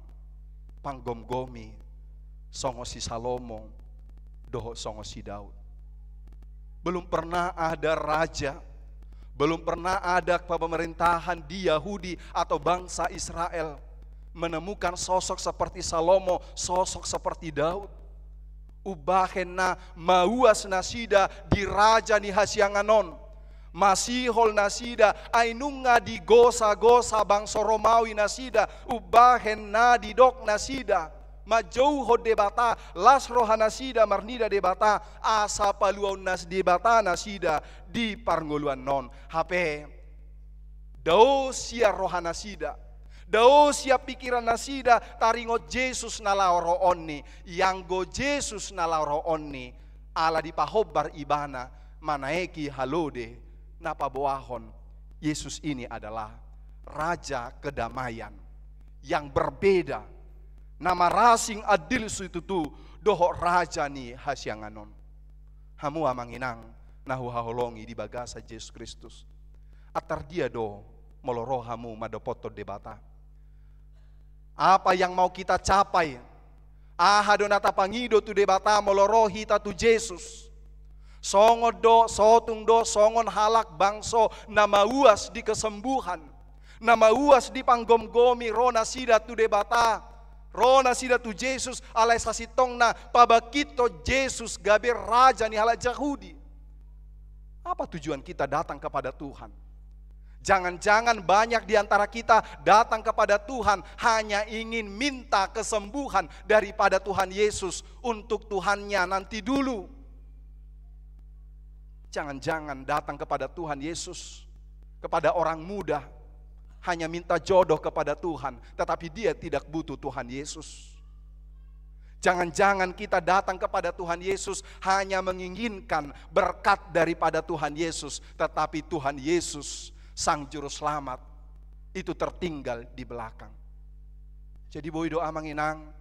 panggomgomi songon si Salomo dohot songon si Daud. Belum pernah ada raja, belum pernah ada pemerintahan di Yahudi atau bangsa Israel menemukan sosok seperti Salomo, sosok seperti Daud. Umbahen na mauas nasida di raja ni hasiangan on. Masihol nasida, ai nunga digosagosa bangso Romawi nasida, umbahen na didok nasida manjouhon Debata, las roha nasida marnida Debata, asa paluaon nas-, Debata nasida di parngoluan on. Hape dao sian roha nasida, dao sian pikiran nasida taringot Jesus na laho ro on ni. Ianggo Jesus na laho ro on ni, ala dipahombar ibana manaeki halode na paboahon Jesus ini adalah Raja Kedamaian yang berbeda, na marasing adil situtu dohot raja ni hasiangan on. Hamu amang inang na huhaholongi di bagasan Jesus Kristus, antar dia do molo ro hamu mandapothon Debata? Apa yang mau kita capai? Aha do na tapangido tu Debata molo ro hita tu Jesus? Songon do, sotung do songon halak bangso na mauas di kesembuhan, na mauas di panggomgomi, ro nasida tu Debata, ro nasida tu Jesus, alai sasintongna pabangkithon Jesus gabe raja ni halak Jahudi. Apa tujuan kita datang kepada Tuhan? Jangan-jangan banyak di antara kita datang kepada Tuhan hanya ingin minta kesembuhan daripada Tuhan Yesus untuk Tuhannya nanti dulu. Jangan-jangan datang kepada Tuhan Yesus, kepada orang muda, hanya minta jodoh kepada Tuhan, tetapi dia tidak butuh Tuhan Yesus. Jangan-jangan kita datang kepada Tuhan Yesus hanya menginginkan berkat daripada Tuhan Yesus, tetapi Tuhan Yesus, Sang Juru Selamat, itu tertinggal di belakang. Jadi boi do, amang inang,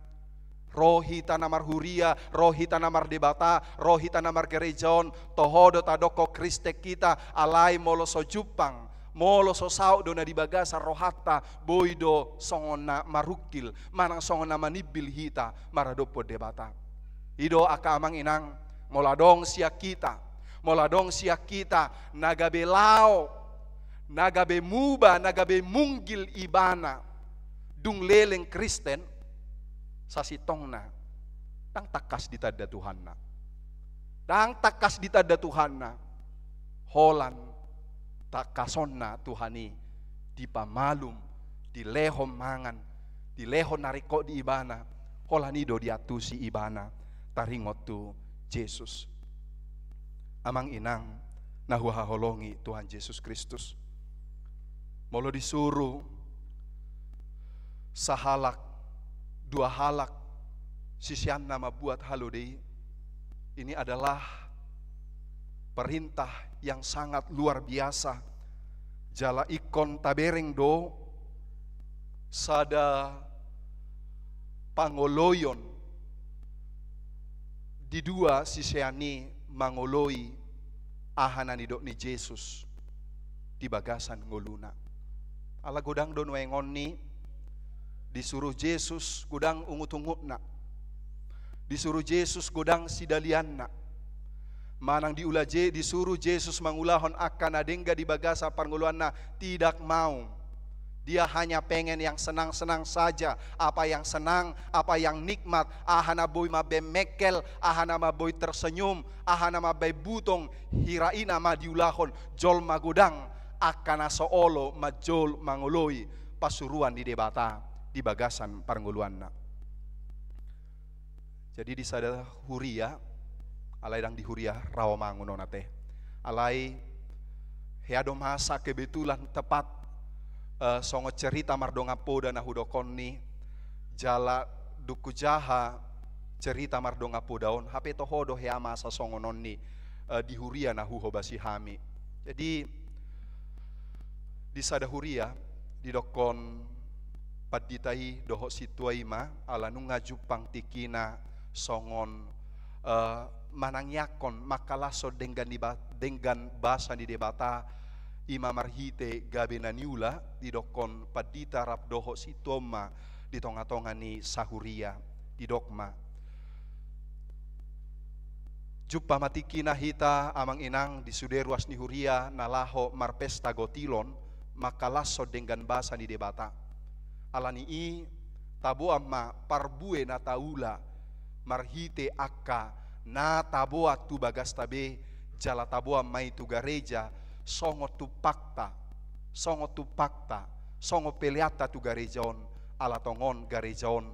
ro hita na marhuria, ro hita na mardebata, ro hita na margereja on, toho do tadok ho Kristen hita, alai molo so jumpang, molo so saut do na di bagasan rohanta, boi do songon na marungkil manang songon na manimbil hita maradophon Debata. I do angka amang inang, molo adong sian hita, molo adong sian hita na gabe laho, na gabe muba, na gabe munggil ibana dung leleng Kristen, sasintongna ndang tangkas ditanda Tuhanna. Ndang tangkas ditanda Tuhanna. Holan tangkasonna Tuhan i dipamalum, dilehon mangan, dilehon na ringkot di ibana, holan i do diantusi ibana taringot tu Jesus. Amang inang na huhaholongi Tuhan Jesus Kristus, molo disuru sahalak, dua halak siseanna mambuat halo do i, ini adalah perintah yang sangat luar biasa. Jala ingkon tabereng do sada pangoloion di dua sisean i mangoloi aha na nidok ni Jesus di bagasan ngoluna. Ala godang do nuaeng on i disuru Jesus godang ungut-ungutna, disuru Jesus godang sidalianna. Manang diula Je-, disuru Jesus mangulahon angka na denggan di bagasan parngoluanna, tidak mau. Dia hanya pengen yang senang-senang saja, apa yang senang, apa yang nikmat, aha na boi mambaen mengkel, aha na mambaen tersenyum, aha na mambaen butong, hira i nama diulahon jolma godang, angka na so olo manjou mangoloi pasuruan ni Debata di bagasan parngoluanna. Jadi di sada huria, alai ndang di huria Rawamangun on ate. Alai hea do masa kebetulan tepat, eh, songon cerita mardongan poda na hudok on i, jala dung hujaha cerita mardongan poda on, hape toho do hea masa songon on i, eh, di huria na huhobasi hami. Jadi di sada huria didokkon pandita i dohot sintua i ma, ala nunga jumpang tingkina songon, eh, manangiangkon mangkalashon denggan ni ba-, denggan basa ni Debata, i ma marhite gabe na niula, didokkon pandita rap dohot sintua on ma di tonga-tonga ni sahuria, didok ma: Jumpa ma tingkina hita amang inang di sude ruas ni huria na laho marpesta gotilon, mangkalashon denggan basa ni Debata. Ala ni i, taboan ma parbue na taula marhite angka na taboan tu bagasta be, jala taboan ma i tu gareja, songon tumpakta, songon tumpakta, songon peleanta tu gareja on, ala tongon gareja on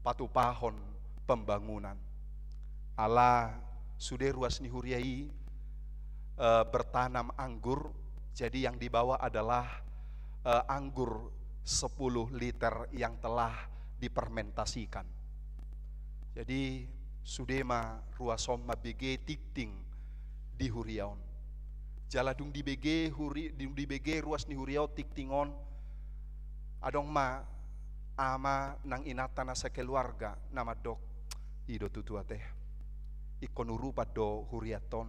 patupahon pembangunan. Ala sude ruas ni huria i, eh, bertanam anggur, jadi yang dibawa adalah, eh, anggur sepuluh liter yang telah difermentasikan. Jadi sude ma ruas on mambege tingting di huria on. Jala dung dibege huri-, dung dibege ruas ni huria on tingting on, adong ma ama nang inanta na sakeluarga na mandok: I do tutu ate, ingkon urupan do hurianta on.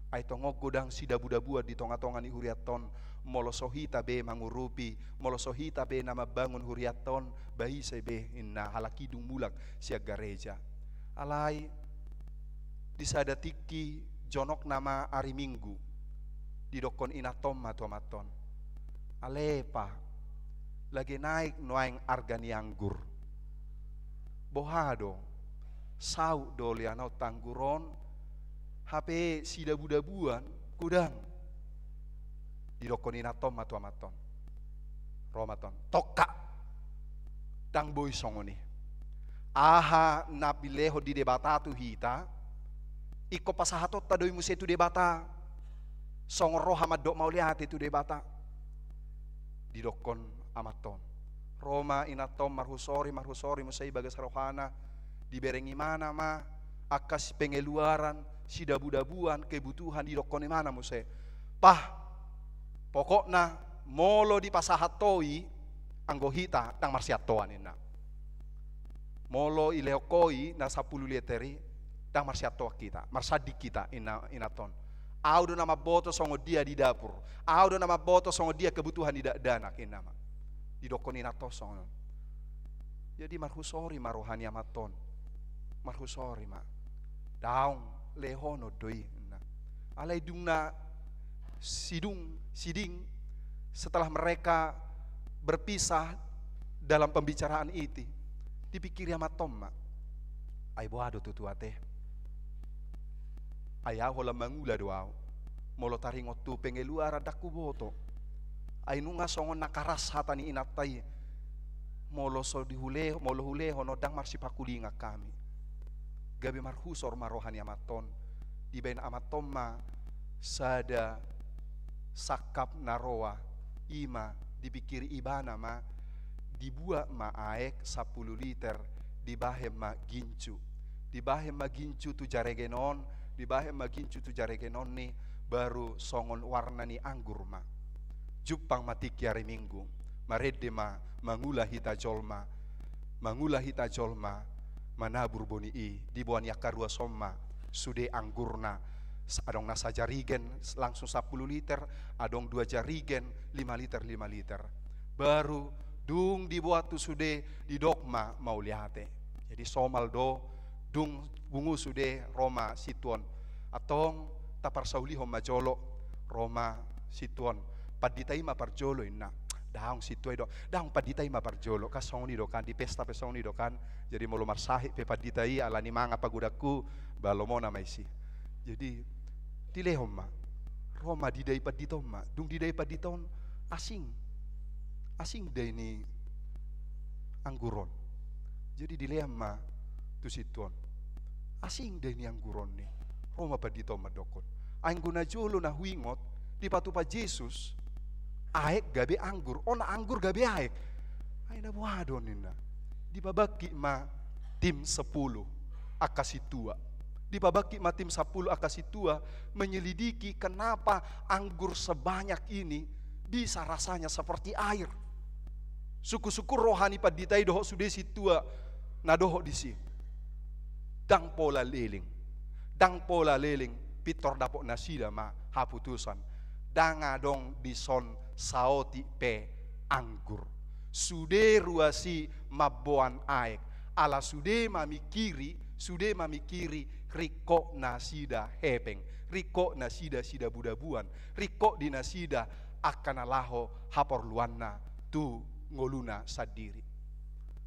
Ai tongon godang sidabudabuan di tongatonga ni hurianta on. Molo so hita be mangurupi, molo so hita be na mambangun hurianta on, ba ise be, inna, halak i dung mulak sian gareja. Alai di sada tingki jonok nama ari Minggu, didokkon inanta on ma tu amanta on: Ale Pa, lage naek nuaeng arga ni anggur. Boha do? Saut do leanonta anggur on, hape sidabudabuan godang. Didokkon inanta on ma tu amanta on. Ro amanta on: Tongka, ndang boi songon i. Aha na pinilehon ni Debata tu hita, ingkon pasahatonta do i muse tu Debata. Songon roha mandok mauliate tu Debata. Didokkon amanta on. Ro ma inanta on marhusori, marhusori muse i bagas rohana. Dibereng ibana ma angka si pengeluaran, sidabudabuan, kebutuhan, didokkon ibana muse. Pah, pokokna molo dipasahat ho i, anggo hita ndang marsiantoan, inna. Molo dilehon ho i na sampulu liter i, ndang marsiantoan hita, marsanding hita, inna, inanta on. Ahu do na mamboto songon dia di dapur, ahu do na mamboto songon dia kebutuhan ni dakdanak, inna ma. Didokkon inanta on songon on. Jadi marhusori ma roha ni amanta on. Marhusori ma. Daong, lehonon do i, inna. Alai dung na sidung, siding, setelah mereka berpisah dalam pembicaraan itu, dipikiri amanta on ma. Ai boha do tutu ate. Ai ahu holan mangula do ahu. Molo taringot tu pengeluaran ndang huboto. Ai nunga songon na karas hata ni inanta i. Molo so dihule-, molo hulehon on ndang marsipangkulingan hami. Gabe marhusor ma roha ni amanta on. Dibaen amanta on ma sada sangkap na roa, i ma dipikiri ibana ma, dibuat ma aek sampulu liter, dibahen ma gincu. Dibahen ma gincu tu jaregen on, dibahen ma gincu tu jaregen on ni, baru songon warna ni anggur ma. Jumpang ma tingki ari Minggu, marende ma mangula hita jolma, mangula hita jolma, manabur boni i, diboan ni angka ruas on ma sude anggurna. S-, adong na sajarigen, s-, langsung sampulu liter, adong dua jarigen, lima liter, lima liter. Baru dung diboan tu sude, didok ma mauliate. Jadi somal do, dung pungu sude, ro ma sintua on. Antong taparsaulihon ma jolo, ro ma sintua on. Pandita i ma parjolo, inna. Daong, sintua i do. Daong, pandita i ma parjolo. Kan songon i do kan, di pesta pe songon i do kan. Jadi molo marsahit pe pandita i, ala ni mangan pagodangku, ba lomona ma disi. Jadi dilehon ma. Ro ma didai pandita on ma. Dung didai pandita on, asing. Asing dai ni anggur on. Jadi dilehon ma tu sintua on. Asing dai ni anggur on ni. Ro ma pandita on mandokkon. Anggo na jolo na huingot, dipatupa Jesus, aek gabe anggur, on anggur gabe aek. Ai na boha do on, ninna. Dipabangkit ma tim sepuluh angka sintua. Dipabangkit ma tim sepuluh angka sintua menyelidiki kenapa anggur sebanyak ini bisa rasanya seperti air. Sungkun-sungkun roha ni pandita i dohot sude sintua na dohot disi. Ndang pola leleng. Ndang pola leleng, pintor dapot nasida ma haputusan. Ndang adong dison saotik pe anggur. Sude ruas i mamboan aek. Ala sude mamingkiri, sude mamingkiri ringkot nasida hepeng. Ringkot nasida sidabudabuan. Ringkot di nasida angka na laho haporluanna tu ngoluna sandiri.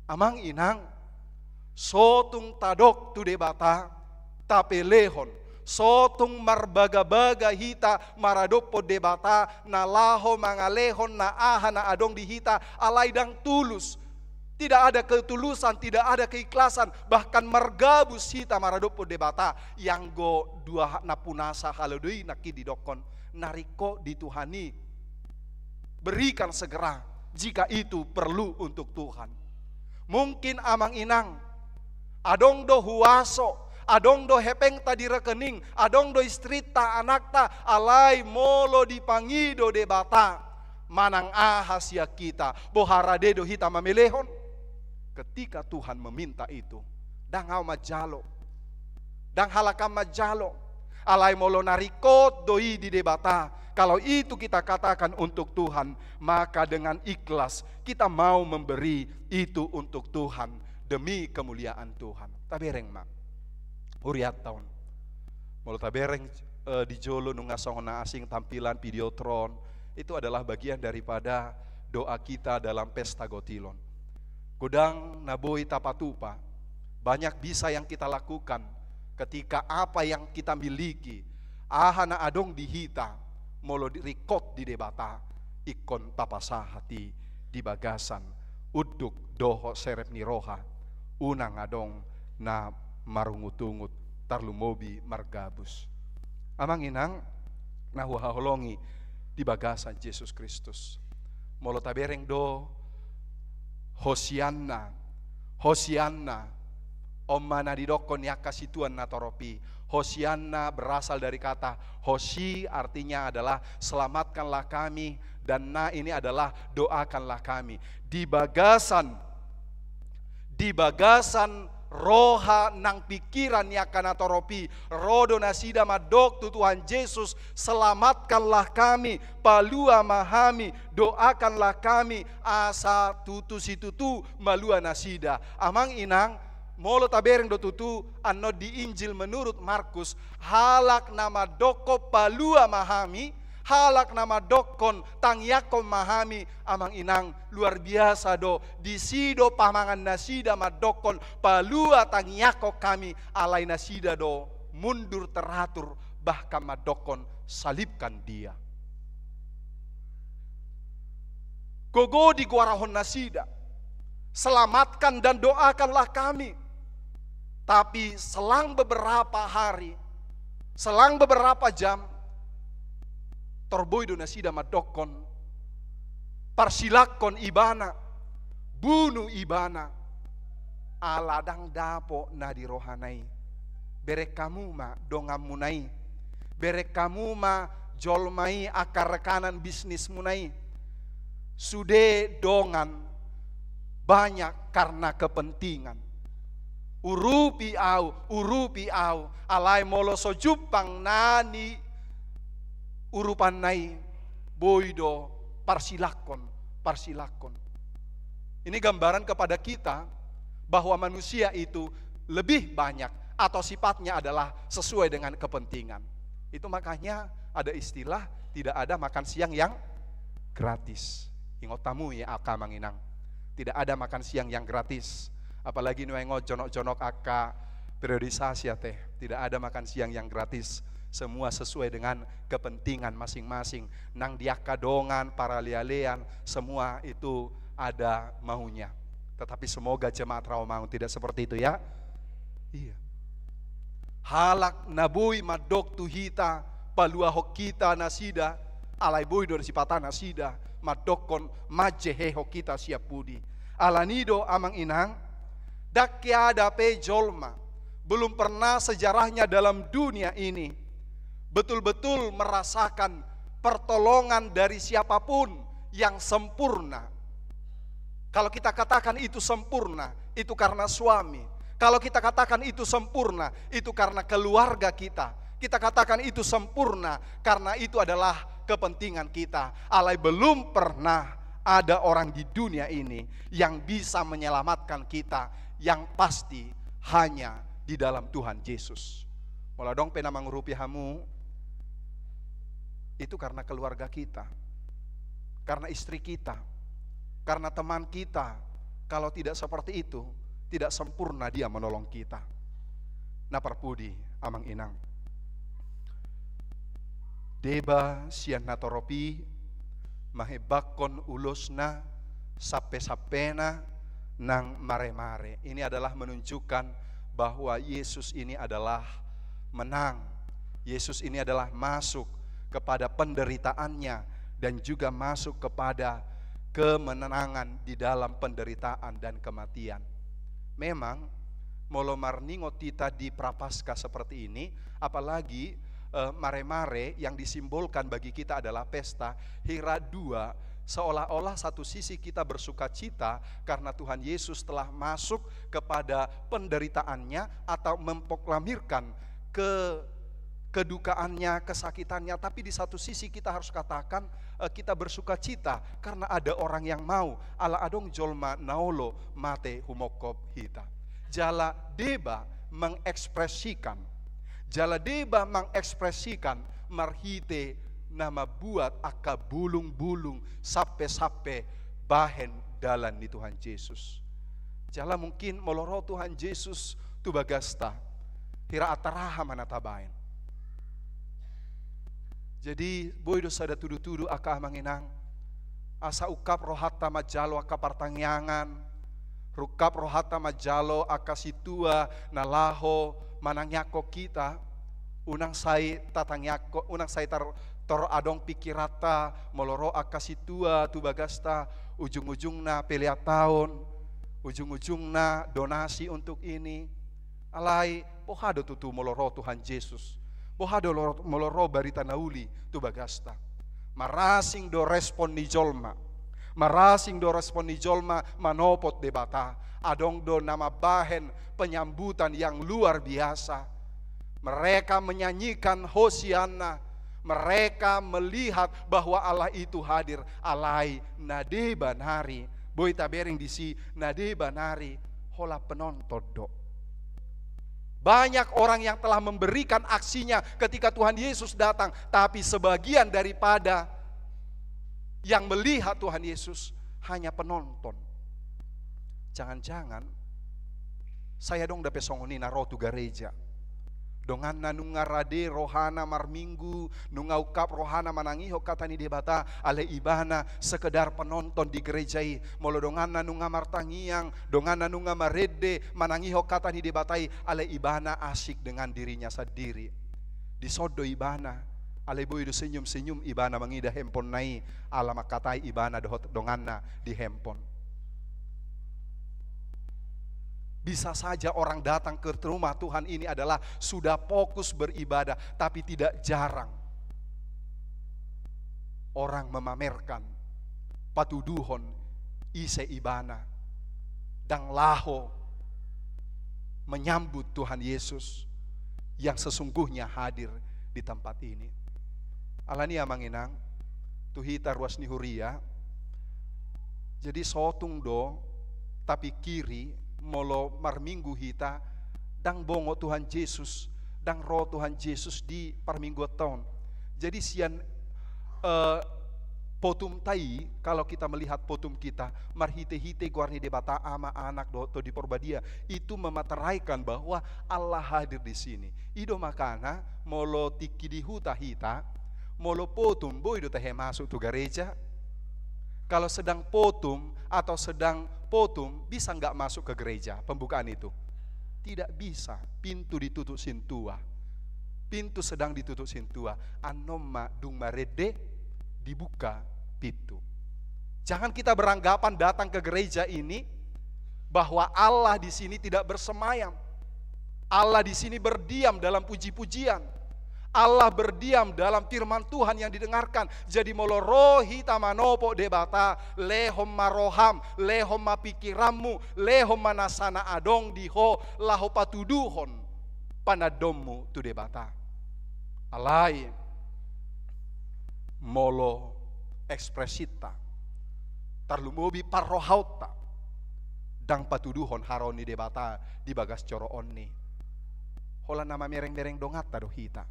Amang inang, so tung tadok tu Debata, tapelehon, so tung marbagabaga hita maradophon Debata, na laho mangalehon na aha na adong di hita, alai ndang tulus. Tidak ada ketulusan, tidak ada keikhlasan, bahkan margabus hita maradophon Debata, ianggo dua ha-, nampunasa halo do i nangkin didokkon, na ringkot di Tuhan i. Berikan segera jika itu perlu untuk Tuhan. Mungkin amang inang, adong do huaso, adong do hepengta di rekening, adong do istrinta, anakta, alai molo dipangido Debata, manang aha sian hita, boha rade do hita mamelehon? Ketika Tuhan meminta itu, ndang ahu manjalo. Ndang halak an manjalo. Alai molo na ringkot do i di Debata, kalau itu kita katakan untuk Tuhan, maka dengan ikhlas kita mau memberi itu untuk Tuhan, demi kemuliaan Tuhan. Tabereng ma. Hurianta on. Molo tabereng, eh, di jolo nunga songon na asing tampilan Videotron, itu adalah bagian daripada doa kita dalam pesta gotilon. Godang na boi tapatupa, banyak bisa yang kita lakukan ketika apa yang kita miliki, aha na adong di hita, molo di-, ringkot di Debata, ingkon tapasahat i di bagasan unduk dohot serep ni roha, unang adong na marungutungut, tarlumobi margabus. Amang inang na huhaholongi di bagasan Jesus Kristus. Molo tabereng do Hosianna, Hosianna, On ma na didokkon ni angka situan natorop i. Hosianna berasal dari kata hosi, artinya adalah selamatkanlah kami, dan na ini adalah doakanlah kami. Di bagasan, di bagasan roha nang pikiran ni angka natorop i, ro do nasida mandok tu Tuhan Jesus, selamatkanlah kami, palua ma hami, doakanlah kami, asa tutu situtu malua nasida. Amang inang, molo tabereng do tutu annon di Injil menurut Markus, halak na mandokkon palua ma hami, halak na mandokkon tangiangkon ma hami, amang inang, luar biasa do. Disi do pamangan nasida mandokkon palua tangiangkon hami, alai nasida do mundur teratur, bahkan mandokkon salibkan Dia. Gogo digoarahon nasida, selamatkan dan doakanlah kami. Tapi selang beberapa hari, selang beberapa jam, tor boi do nasida mandokkon, parsilakkon Ibana, bunu Ibana, ala ndang dapot na di rohana i. Bereng hamu ma donganmuna i. Bereng hamu ma jolma i, angka rekanan bisnismuna i. Sude dongan banyak karena kepentingan. Urupi au, urupi au, alai molo so jumpang na niurupanna i, boi do parsilakkon, parsilakkon. Ini gambaran kepada kita bahwa manusia itu lebih banyak atau sifatnya adalah sesuai dengan kepentingan. Itu makanya ada istilah, tidak ada makan siang yang gratis. Ingot hamu i, angka amang inang. Tidak ada makan siang yang gratis. Apalagi nuaeng on jonok-jonok angka periodisasi ate. Tidak ada makan siang yang gratis. Semua sesuai dengan kepentingan masing-masing. Nang di angka dongan, paralealean, semua itu ada maunya. Tetapi semoga jemaat Rawamangun tidak seperti itu, ya. Iya. Halak na boi mandok tu hita, paluahon hita nasida, alai boi do sipata nasida mandokkon manjehehon hita sian pudi. Alani do, amang inang, ndang keada pe jolma, belum pernah sejarahnya dalam dunia ini betul-betul merasakan pertolongan dari siapapun yang sempurna. Kalau kita katakan itu sempurna, itu karena suami. Kalau kita katakan itu sempurna, itu karena keluarga kita. Kita katakan itu sempurna karena itu adalah kepentingan kita. Alai belum pernah ada orang di dunia ini yang bisa menyelamatkan kita, yang pasti hanya di dalam Tuhan Yesus. Molo adong pe na mangurupi hamu, itu karena keluarga kita, karena istri kita, karena teman kita. Kalau tidak seperti itu, tidak sempurna dia menolong kita. Na parpudi, amang inang, deba sian natorop i manghebakkon ulosna, sampe-sampena nang mare-mare. Ini adalah menunjukkan bahwa Yesus ini adalah menang. Yesus ini adalah masuk kepada penderitaannya dan juga masuk kepada kemenangan di dalam penderitaan dan kematian. Memang, molo marningot hita di Prapaskah seperti ini, apalagi, eh, mare-mare yang disimbolkan bagi kita adalah pesta, hira dua, seolah-olah satu sisi kita bersukacita karena Tuhan Yesus telah masuk kepada penderitaannya atau memproklamirkan ke-, kedukaannya, kesakitannya, tapi di satu sisi kita harus katakan, eh, kita bersukacita karena ada orang yang mau, ala adong jolma na olo mate humongkop hita. Jala deba mengekspresikan, jala deba mengekspresikan marhite na mambuat angka bulung-bulung sampe-sampe bahen dalan ni Tuhan Jesus. Jala mungkin molo ro Tuhan Jesus tu bagasta, hira antara aha ma na tabahen. Jadi, boi do sada tudu-tudu angka amang inang, asa ungkap rohanta manjalo angka partangiangan, ungkap rohanta manjalo angka sintua na laho manangiangkon hita, unang sai tatangiangkon, unang sai tar-, tor adong pikiranta, molo ro angka sintua tu bagasta, ujung-ujungna pelean taon, ujung-ujungna donasi untuk ini. Alai, boha do tutu molo ro Tuhan Jesus? Boha do lo-, molo ro barita na uli tu bagasta? Marasing do respon ni jolma. Marasing do respon ni jolma manopot Debata. Adong do na mambahen penyambutan yang luar biasa. Mereka menyanyikan Hosianna. Mereka melihat bahwa Allah itu hadir. Alai na deba nari. Boi tabereng disi, na deba nari holan penonton do. Banyak orang yang telah memberikan aksinya ketika Tuhan Yesus datang, tapi sebagian daripada yang melihat Tuhan Yesus hanya penonton. Jangan-jangan sai adong dope songon i na ro tu gareja. Donganna nunga rade rohana marminggu, nunga ungkap rohana manangihon hata ni Debata, alai ibana sekedar penonton di gereja i. Molo donganna nunga martangiang, donganna nunga marende manangihon hata ni Debata i, alai ibana asik dengan dirinya sendiri. Dison do ibana, alai boi do senyum-senyum ibana mangida handphonena i, ala mangkatai ibana dohot donganna di handphone. Bisa saja orang datang ke rumah Tuhan ini adalah sudah fokus beribadah, tapi tidak jarang orang memamerkan, patuduhon ise ibana, ndang laho menyambut Tuhan Yesus yang sesungguhnya hadir di tempat ini. Alani i, amang inang, tu hita ruas ni huria, jadi sotung do tapikiri molo marminggu hita, ndang bongot Tuhan Jesus, ndang ro Tuhan Jesus di parmingguanta on. Jadi sian, eh, potumta i, kalau kita melihat potum kita, marhite-hite goar ni Debata, Ama, Anak, dohot Tondi Porbadia, itu memateraikan bahwa Allah hadir di sini. I do makana, molo tingki di huta hita, molo potum, boi do tahe masuk tu gareja? Kalau sedang potum atau sedang potum, bisa nggak masuk ke gereja, pembukaan itu? Tidak bisa, pintu ditutup sintua. Pintu sedang ditutup sintua. Annon ma dung marende, dibuka pintu. Jangan kita beranggapan datang ke gereja ini bahwa Allah di sini tidak bersemayam. Allah di sini berdiam dalam puji-pujian. Allah berdiam dalam firman Tuhan yang didengarkan. Jadi molo ro hita manopot Debata, lehon ma roham, lehon ma pikiranmu, lehon ma nasa na adong di ho, laho patuduhon panandaonmu tu Debata. Alai, molo ekspresinta, tarlumobi parrohaonta, ndang patuduhon haroro ni Debata di bagas joroonni, holan na mamereng-mereng donganta do hita.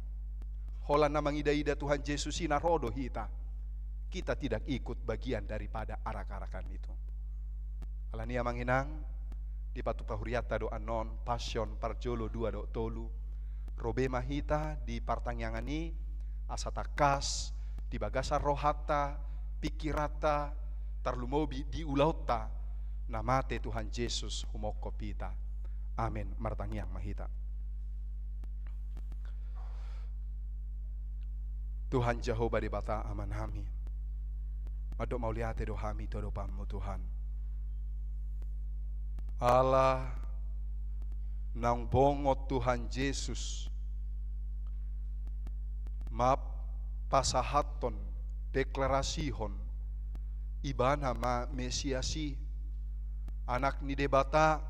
Holan na mangida-ida Tuhan Jesus i na ro do hita. Kita tidak ikut bagian daripada arak-arakan itu. Alani i, amang inang, dipatupa hurianta do annon Passion parjolo dua dohot tolu. Ro be ma hita di partangiangan i, asa tangkas di bagasan rohanta, pikiranta, tarlumobi di ulaonta, na mate Tuhan Jesus humongkop hita. Amen. Martangiang ma hita. Tuhan Jahowa Debata Amanami, mandok mauliate do hami tu adopanmu, Tuhan. Ala naung bongot Tuhan Jesus mampa-, pasahathon, deklarasihon, Ibana ma Mesias i, Anak ni Debata,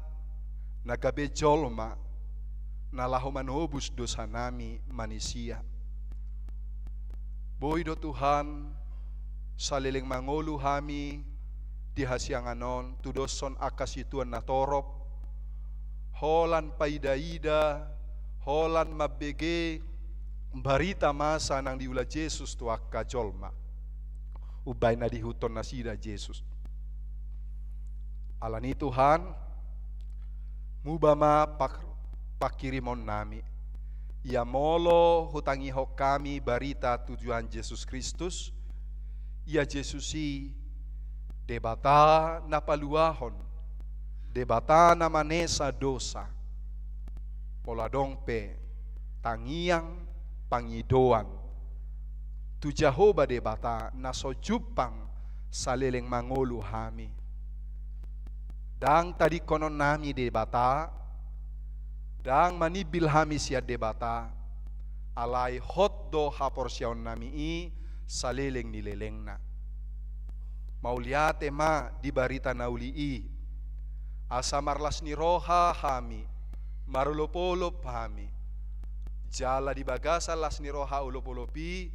na gabe jolma, na laho manobus dosanami manisia. Boi do Tuhan, saleleng mangolu hami di hasiangan on, tudoshon angka situan na torop, holan paida-ida, holan mambege barita masa naung diula Jesus tu angka jolma. Umbahen na diihuthon nasida Jesus. Alani i Tuhan, muba ma pak-, panghirimonnami. Ia molo hutangihon hami barita tu Tuhan Jesus Kristus, ia Jesus i Debata na paluahon, Debata na manesa dosa. Molo adong pe tangiang, pangidoan tu Jahowa Debata na so jumpang saleleng mangolu hami. Ndang tadingkononnami Debata, Ndang manimbil hami sian Debata, alai hot do haporseaonnami i saleleng ni lelengna. Mauliate ma di barita na uli i, asa marlas ni roha hami, marolopolop hami. Jala di bagasan las ni roha olopolop i,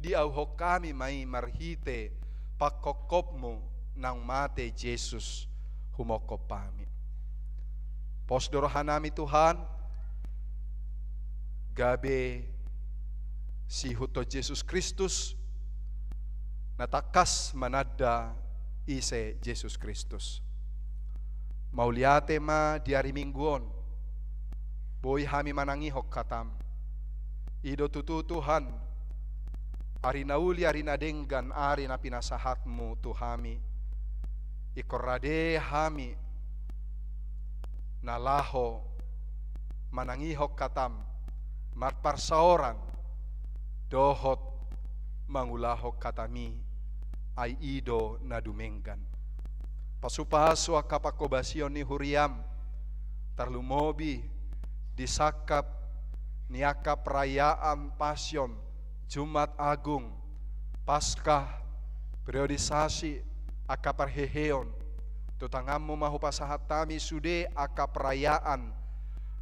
diauhon hami ma i marhite pangkophopmu naung mate Jesus humongkop hami. Pos do rohanami Tuhan, gabe siihuthon Jesus Kristus, na tangkas mananda ise Jesus Kristus. Mauliate ma di ari Minggu on, boi hami manangihon hatam. I do tutu Tuhan, ari na uli, ari na denggan, ari na pinasahatmu tu hami. Ingkon rade hami na laho manangihon hatam, marparsaoran, dohot mangulahon hatami, ai i do na dumenggan. Pasupasu angka panghobasion ni huriam, tarlumobi di sangkap ni angka perayaan Pasion, Jumat Agung, Paskah, periodisasi, angka parheheon. Tu tanganmu ma hupasahat hami sude angka perayaan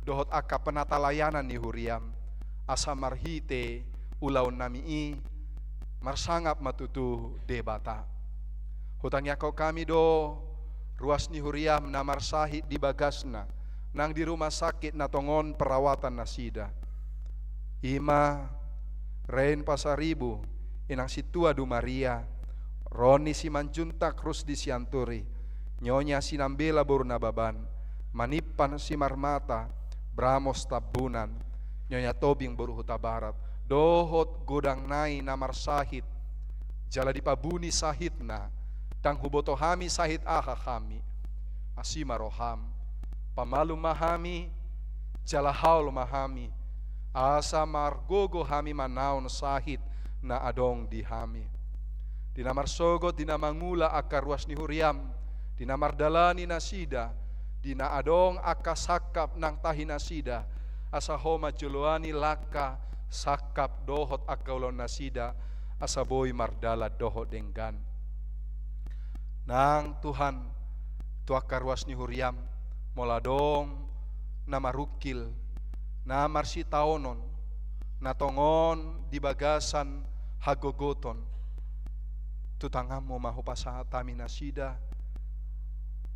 dohot angka penatalayanan ni huriam, asa marhite ulaonnami i marsangap ma tutu Debata. Hutangiangkon hami do ruas ni huriam na marsahit di bagasna, nang di rumah sakit na tongon perawatan nasida. I ma Rein Pasaribu, Inang Sintua Du Maria, Roni Simanjuntak Rusdi Sianturi, Nyonya Sinambela boru Nababan, Manimpan Simarmata, Bramos Tambunan, Nyonya Tobing boru Hutabarat, dohot godang nai na marsahit, jala dipabuni sahitna, ndang huboto hami sahit aha hami. Asi ma roham, pamalum ma hami, jala haol ma hami, asa margogo hami manaon sahit na adong di hami. Di na marsogot, di na mangula angka ruas ni huriam, di na mardalani nasida, di na adong angka sangkap nang tahi nasida, asa Ho ma joloani langka, sangkap dohot angka ulaon nasida, asa boi mardalan dohot denggan. Nang Tuhan, tu angka ruas ni huriam, molo adong na marungkil, na marsitaonon, na tongon di bagasan hagogoton, tu tanganmu ma hupasahat hami nasida,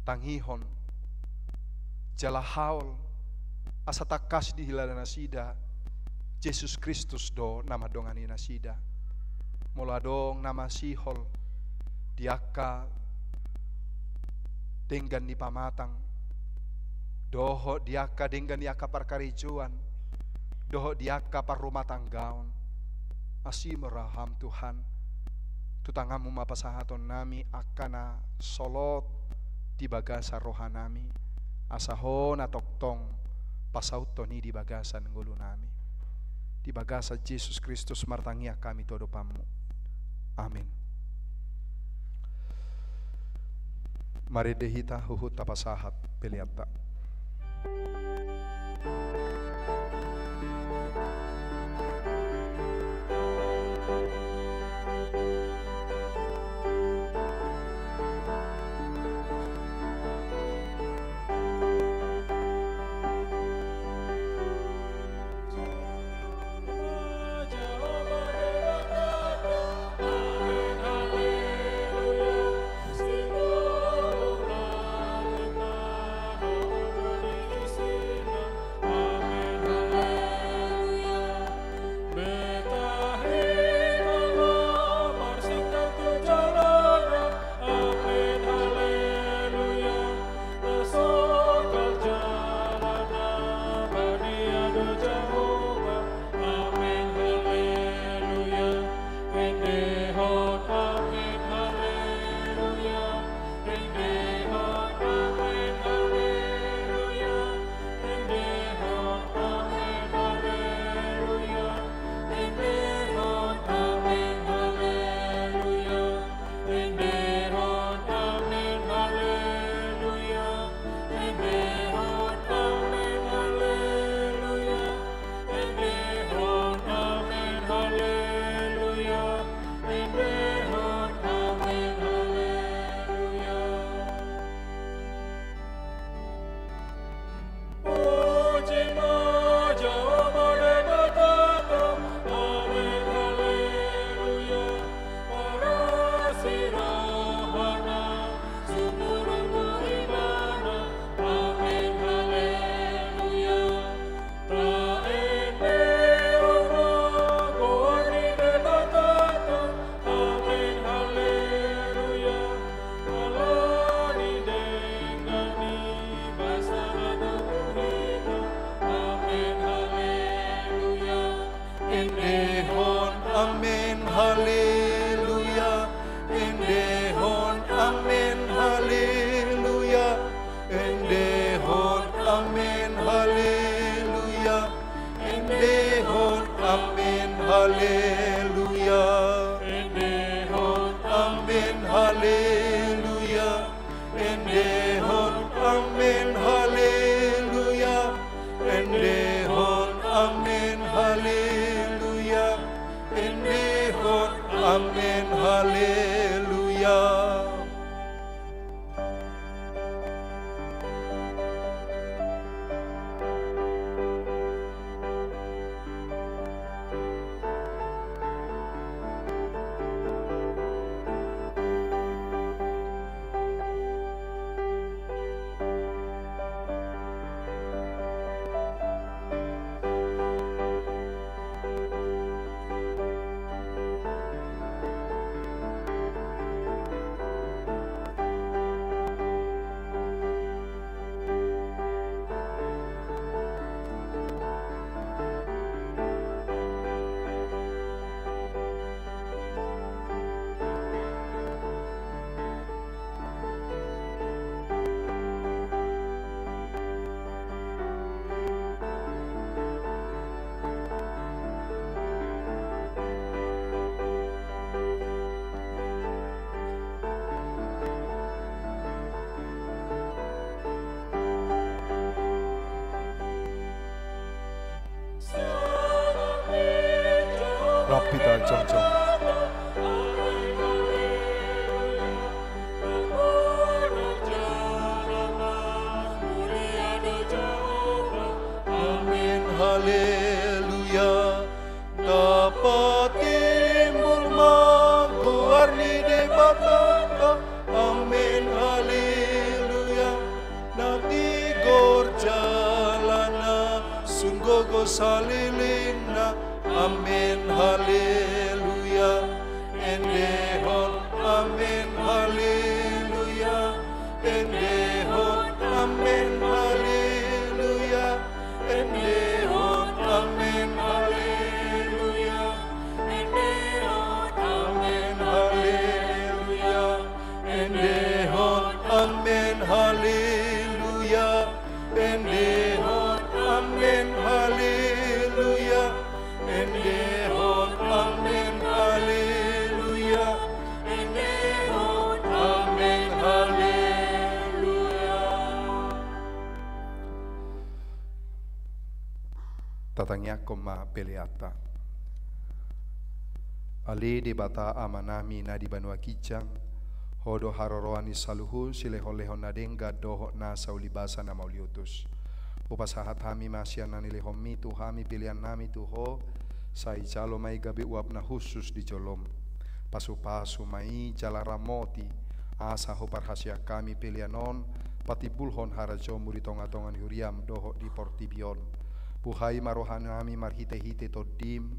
tangihon, jala haol, asa tangkas dihilala nasida, Jesus Kristus do na mandongani nasida. Molo adong na masihol di angka denggan ni pamatang, dohot di angka denggan ni angka parkarejoan, dohot di angka parrumatanggaon, asi ma roham Tuhan, tu tanganmu ma pasahatonnami angka na solot di bagasan rohanami, asa Ho na tongtong pasauthon i di bagasan ngolunami. Di bagasan Jesus Kristus martangiang hami tu adopanmu. Amin. Marende hita huhut tapasahat peleanta. Hita jongjong. Amen, haleluya. Tapatimbul ma goar ni Debata. Amen, haleluya. Na tigor jalana, sun gogo salelengna. Amen, haleluya. Endehon, amen, haleluya. Endehon, amen, haleluya. Endehon, amen, haleluya. Endehon, amen, haleluya. Endehon, amen, haleluya. Endehon, amen, haleluya. Endehon, amen, haleluya. Endehon, amen, haleluya. Tatangiangkon ma peleanta. Ale Debata Amanami na di banua ginjang, Ho do haroroan ni saluhut silehonlehon na denggan dohot nasa ulibasa na mauliutus. Hupasahat hami ma sian na nilehonMi tu hami peleannami tu Ho, sai jalo ma i gabe uap na hushus di joloM. Pasupasu ma i jala ramoti, asa huparhaseang hami pelean on patimbulhon harajaonMu di tongatonga ni huriaM dohot di portibi on. Buhai ma rohanami marhitehite TondiM,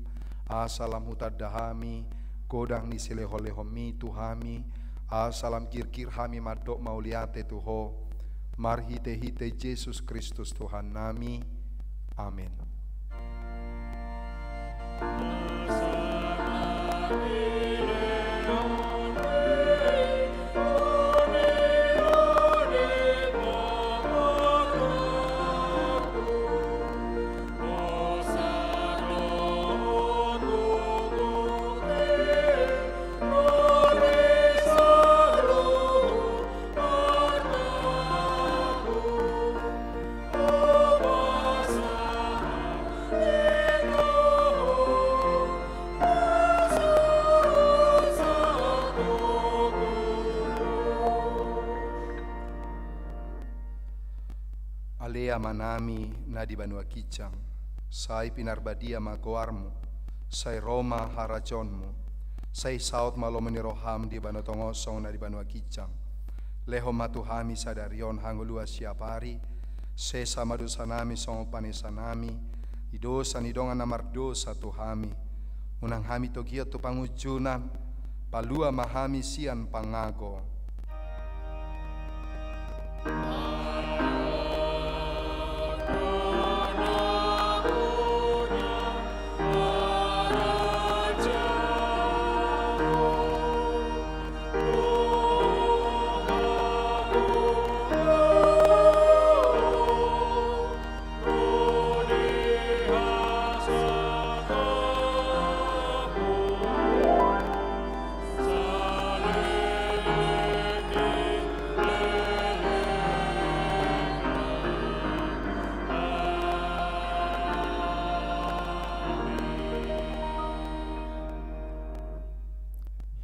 asa lam hutanda hami godang ni silehonlehonMi tu hami, asa lam girgir hami mandok mauliate tu Ho, marhitehite Jesus Kristus Tuhannami. Amen. Ale Amanami na di banua ginjang, sai pinarbadia ma goarMu, sai ro ma harajaonMu, sai saut ma lomo ni rohaM di banua tonga on songon na di banua ginjang. Lehon ma tu hami sadari on hangoluan siapari, sesa ma dosanami songon panesanami di dosa ni dongan na mardosa tu hami. Unang hami togihon tu pangunjunan, palua ma hami sian pangago.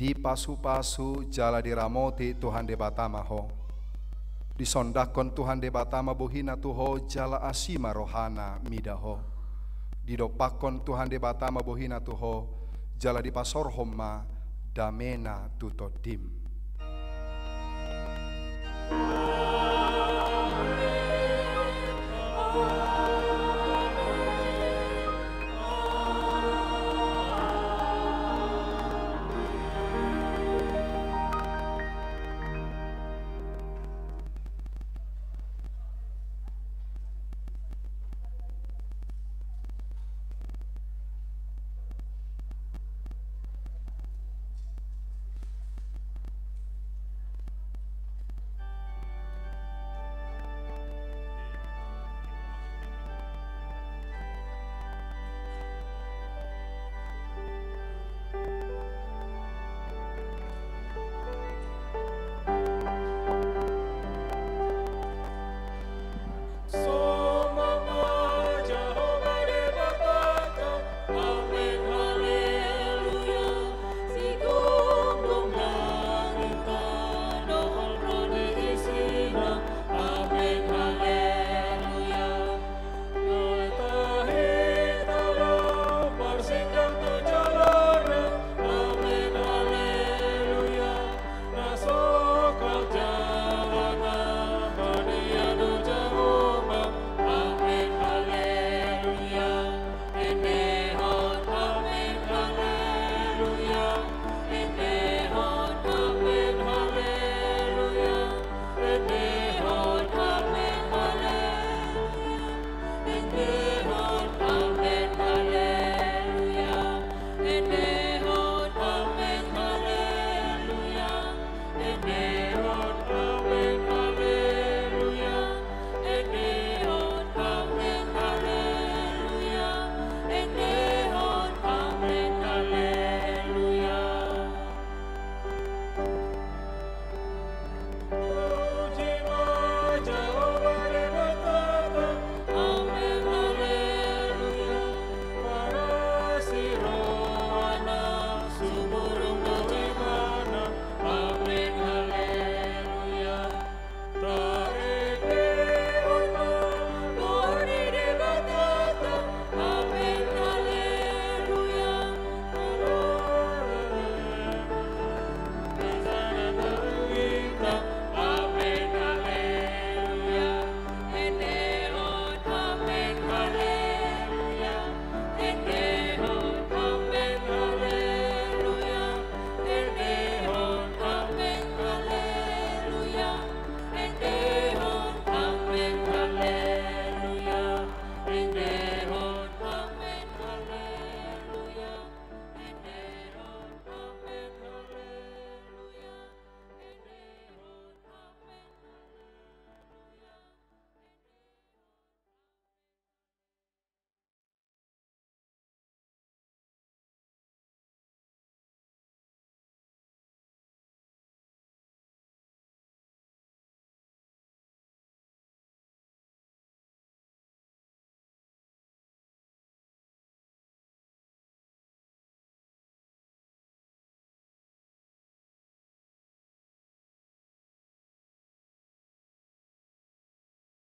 Dipasupasu jala diramoti Tuhan Debata ma ho. Disondangkon Tuhan Debata ma bohina tu ho jala asi ma rohana mida ho. Didompakkon Tuhan Debata ma bohina tu ho jala dipasorhon ma damena tu tondim.